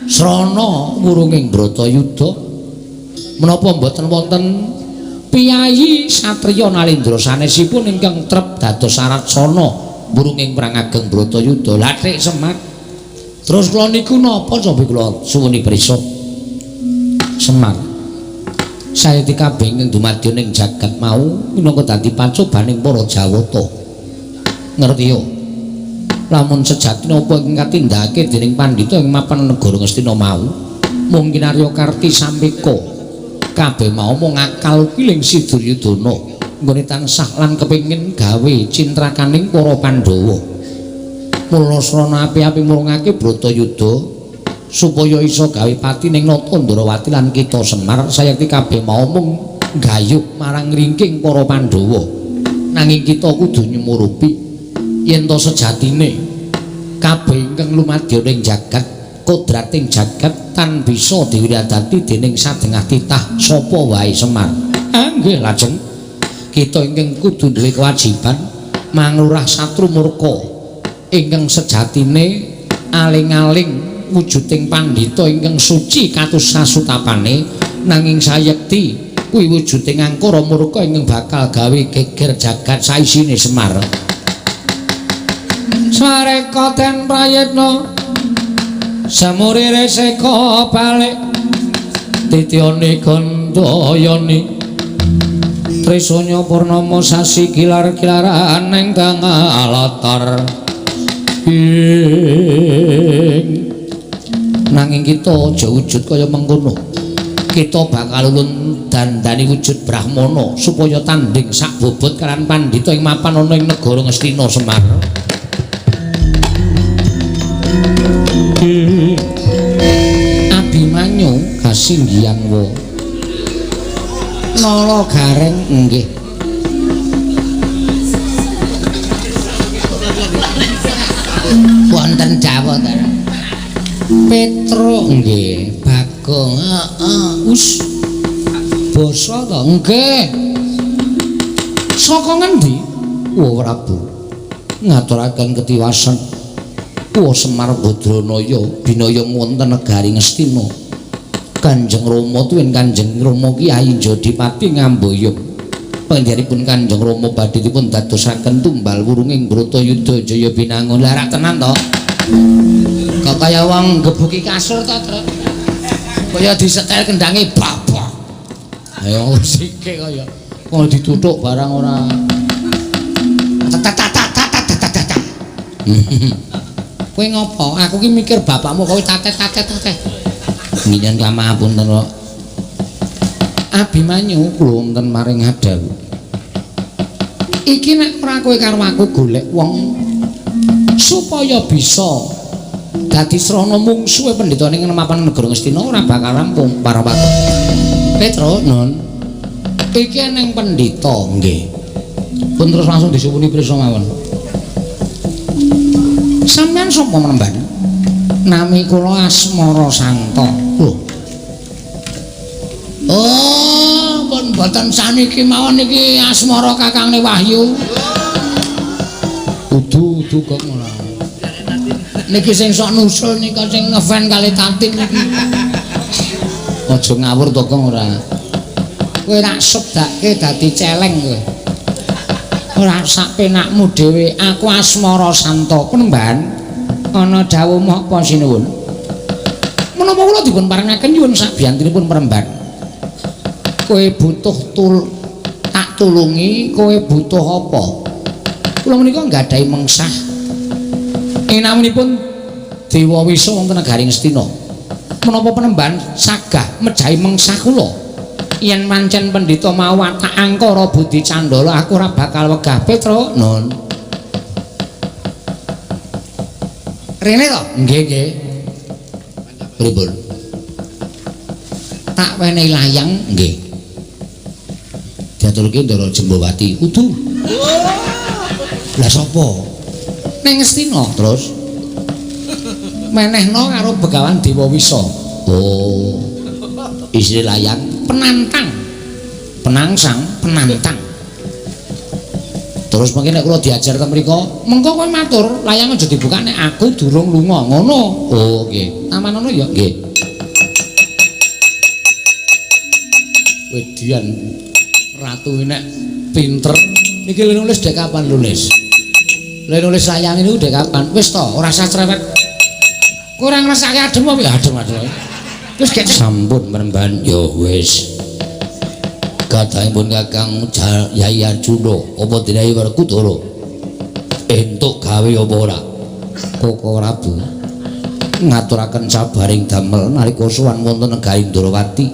S1: Srana wurunging Bratayuda menapa mboten wonten piyayi satriya Nalendra sanesipun ingkang trep dados saratsana wurunging perang ageng Bratayuda? Lathik Semar. Terus kula niku napa cobi kula suwuni prisa? Semar, sayekti kabeh ingkang dumadya ning jagat mau minangka dadi pacobaning para Jawata. Ngerti yo? Lamun sejatine apa ingkang katindakake dening pandhita ing mapan negara Ngastina mau mungkin Arya Karti Sampeka kabeh mau mung akal ukiling si Duryudana nggone tansah lan kepengin gawe cintrakaning para Pandhawa. Mula srana api-api murungake Bratayuda supaya iso gawe pati ning Nata Ndrawati lan kita Semar sayekti kabeh mau mung gayuh marang ringking para Pandhawa. Nanging kita kudu nyumurupi yen to sejatine kabeh ingkang lumadya ning jagat kodrating jagat tan bisa diwiradati dening sadengah titah sapa wae Semar. Nggih lajeng kita ingkang kudu duwe kewajiban manglurah satru murka ingkang sejatine aling-aling wujuding pandhita ingkang suci katus sasutapane nanging sayekti kuwi wujuding angkara murka ingkang bakal gawe geger jagat saisine Semar. Sareka den prayitna samurire seka balik titiyane gandayani trisanya purnama sasi gilar-gilaran ing tengah latar. Nanging kita aja wujud kaya mengkono. Kita bakal ulun dandani wujud brahmana supaya tanding sak bobot kalian pandhita ing mapan ana ing negara Ngastina Semar. Abimanyu kasinggihan wa. Nala Gareng nggih. Wonten dawuh ta. Petro nggih, Bagong heeh. Us. Basa to nggih. Saka ngendi?
S2: Wa Prabu. Ngaturaken ketiwasan. Wa Semar Badranaya binaya wonten negari Ngastina. Kanjeng Rama tuwin Kanjeng Rama Kyai Jodipati ngamboyong. Panjenenganipun Kanjeng Rama badhe dipun dadosaken tumbal wurunging Bratayuda Jaya Binangun.
S1: Lah rak tenan to? Kok kaya wong gebuki kasur to, Truk? Kaya disetel kendange babak.
S5: Ayo sike kaya kok dituthuk barang ora.
S1: Kowe ngopo? Aku ki mikir bapakmu kowe tatet-tatet-tatet.
S2: Nggih kamapunten kok.
S1: Abimanyu
S2: kula wonten maring adawuh.
S1: Iki nek ora kowe karo aku golek wong supaya bisa dadi srana mungsuhe pendhita ning mapan negara Ngastina ora bakal rampung para patok. Petro,
S2: Nun.
S1: Iki eneng pendhita
S2: nggih. Pun terus langsung disuwuni prisa mawon.
S1: Sampeyan sapa menemban? Nami kula Asmara Santa.
S2: Lho.
S1: Oh, pun mboten saniki mawon niki Asmara kakangne Wahyu.
S5: Udu-udu kok ora.
S1: Niki sing sok nusul nika sing ngefan kali Tatin niki.
S5: Aja ngawur to kok ora.
S1: Kowe rak sedake dadi celeng kowe. Ora sak penakmu dhewe, aku Asmara Santa. Penemban ana dawuh apa sinuwun? Menapa kula dipun parengaken nyuwun sabiyantinipun peremban. Kowe butuh tak tulungi, kowe butuh apa? Kula menika nggadahi mengsah. Ing naminipun Dewa Wisa wonten negari Ngastina. Menapa penemban sagah mejahi mengsah kula? Yen pancen pendhita mau watak angkara budi candala aku ora bakal wegah. Petro,
S2: Nun.
S1: Rene to?
S2: Nggih, nggih. Pripun?
S1: Tak wenehi layang
S2: nggih. Diaturke Ndara Jembawati. Kudu. Lah sapa?
S1: Ning Ngastina.
S2: Terus
S1: menehno karo Begawan Dewa Wisa.
S2: Oh. Isine layang
S1: penantang.
S2: Penangsang,
S1: penantang.
S2: Terus mungkin nek kula diajar teng mriku,
S1: mengko kowe matur, layang aja dibuka nek aku durung lunga, ngono.
S2: Oh, nggih.
S1: Taman ngono ya?
S2: Nggih. Wedian ratu nek pinter. Niki lho nulis dek kapan nulis?
S1: Lha nulis layang niku dek kapan? Wis to, ora usah cerewet. Kowe ora ngrasake adem apa ya? Adem adem. Wis gek
S2: sampun meremban ya wis. Kadangipun Kakang Yai Arjuna apa dene Werkudara entuk gawe apa ora? Koko Prabu ngaturaken sabaring damel nalika sowan wonten negari Ndrawati.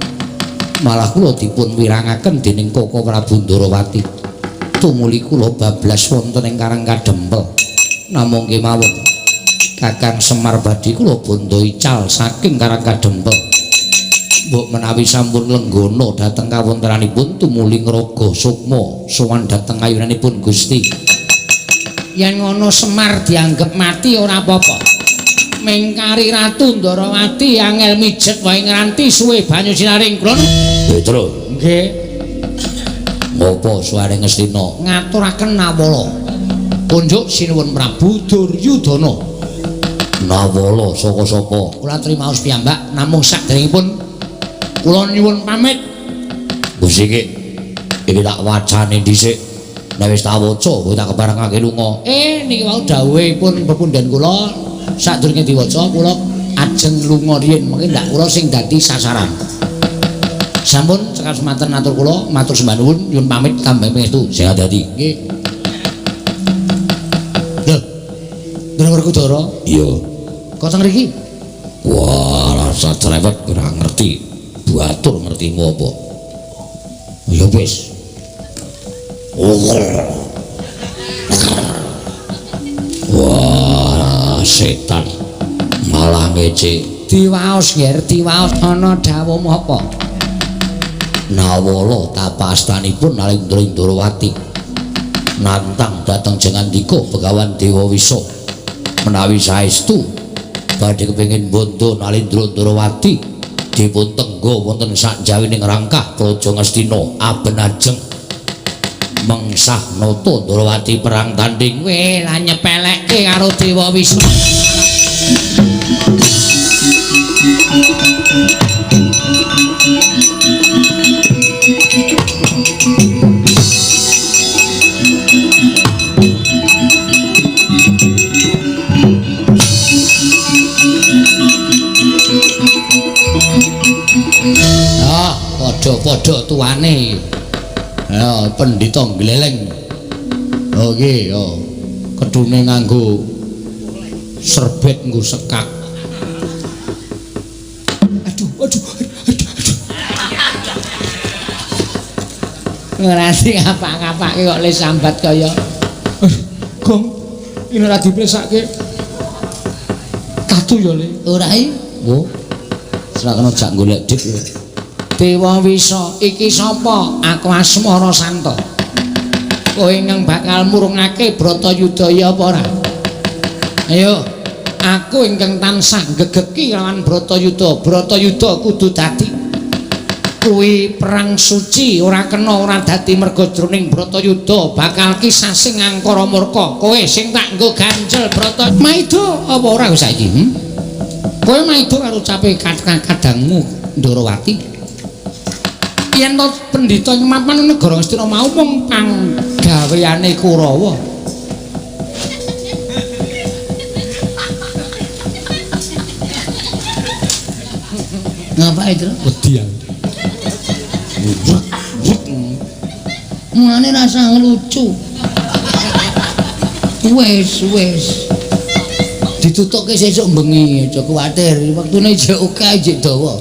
S2: Malah kula dipun wirangaken dening Koko Prabu Ndrawati. Tumuli kula bablas wonten ing Karang Kadempel. Namung kemawon Kakang Semar badhe kula bondo ical saking Karang Kadempel. Mbok menawi sampun lenggana dhateng kawontenanipun tumuli ngraga sukma sowan dhateng ayunanipun Gusti.
S1: Yen ngono Semar dianggep mati ora apa-apa. Mengkari Ratu Ndrawati angel mijet wae ngranti suwe banyu sinaring kula.
S2: Petro.
S1: Nggih.
S2: Ngopo suware Ngastina?
S1: Ngaturaken nawala. Kunjuk sinuwun Prabu Duryudana.
S2: Nawala saka sapa?
S1: Kula trimaos piyambak namung saderengipun kula nyuwun pamit.
S2: Gusti iki iki tak wacane dhisik. Nek wis tak waca kowe tak keparengake lunga.
S1: Niki wau dawuhipun pepundhen kula sadurunge diwaca kula ajeng lunga riyin, mengki ndak kula sing dadi sasaran. Sampun cekap semanten atur kula, matur sembah nuwun, nyuwun pamit tambah pangestu.
S2: Sing ati-ati.
S1: Nggih. Lho. Ndara Werkudara?
S2: Iya.
S1: Kok teng mriki?
S2: Wah, rasa cerewet ora ngerti. Batur ngerti ngopo. Ya wis. Wah, setan. Alah ngece.
S1: Diwaos nger, diwaos ana dawuhmu apa?
S2: Nawala tapastanipun Nalendra Ndrawati nantang dhateng Jengandika Begawan Dewa Wisa. Menawi saestu badhe kepengin bondo Nalendra Ndrawati dipun tengga wonten sakjawining rangkah Praja Ngastina aben ajeng mengsah nata Ndrawati perang tanding.
S1: Weh, lah nyepelekke karo Dewa Wisa. Ah, padha-padha tuane.
S5: Ya, pendhita gleleng. Oke, yo. Kedune nganggo serbet nggo sekak.
S1: Aduh, aduh, aduh, aduh. Ngrasi ngapak-ngapake kok le sambat kaya.
S5: Gong, ini ora dipresake. Tatu ya, Le.
S1: Ora iki.
S5: Oh. Ora kena jak golek dik.
S1: Dewa Wisa, iki sapa? Aku Asmara Santa. Kowe ingkang bakal murungake Bratayuda apa ora? Ayo, aku ingkang tansah gegeki lawan Bratayuda. Bratayuda kudu dadi. Kuwi perang suci ora kena ora dadi merga jroning Bratayuda bakal kisah sing angkara murka. Kowe sing tak nggo ganjel Brata. Maida apa ora saiki? Kowe maida karo cape kadangmu Ndrawati. Yen to pendhita ing mapan negara Ngastina mau mung panggaweane Kurawa.
S4: Ngapain, Tru?
S5: Wedi aku.
S4: Mulane rasa ngelucu. Wes, wes. Ditutukke sesuk bengi, aja kuwatir. Wektune jek akeh, jek dawa.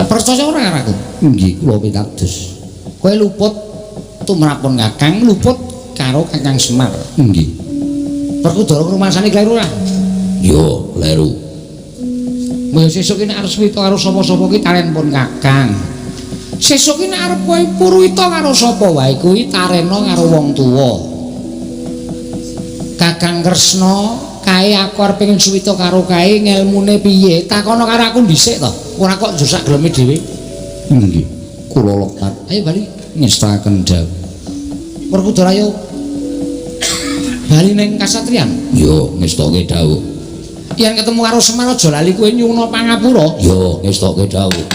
S1: Percaya ora karo aku?
S5: Nggih, kula pitados.
S1: Kowe luput tumrapun Kakang, luput karo Kakang Semar.
S5: Nggih.
S1: Werkudara rumasane kleru ora?
S2: Yo, kleru.
S1: Mbok sesuk ki nek arep suwita karo sapa-sapa ki taren pun Kakang. Sesuk ki nek arep kowe purwita karo sapa wae kuwi tarena karo wong tuwa. Kakang Kresna, kae aku arep pengen suwita karo kae ngelmune piye? Takono karo aku dhisik to. Ora kok njur sak geleme dhewe.
S5: Nggih, kula lekat.
S1: Ayo bali
S5: ngestaken dawuh.
S1: Werkudara ayo bali ning kasatriyan.
S2: Yo, ngestoke dawuh.
S1: Yen ketemu karo Semar aja lali kowe nyuwuna pangapura.
S2: Yo, ngestoke dawuh.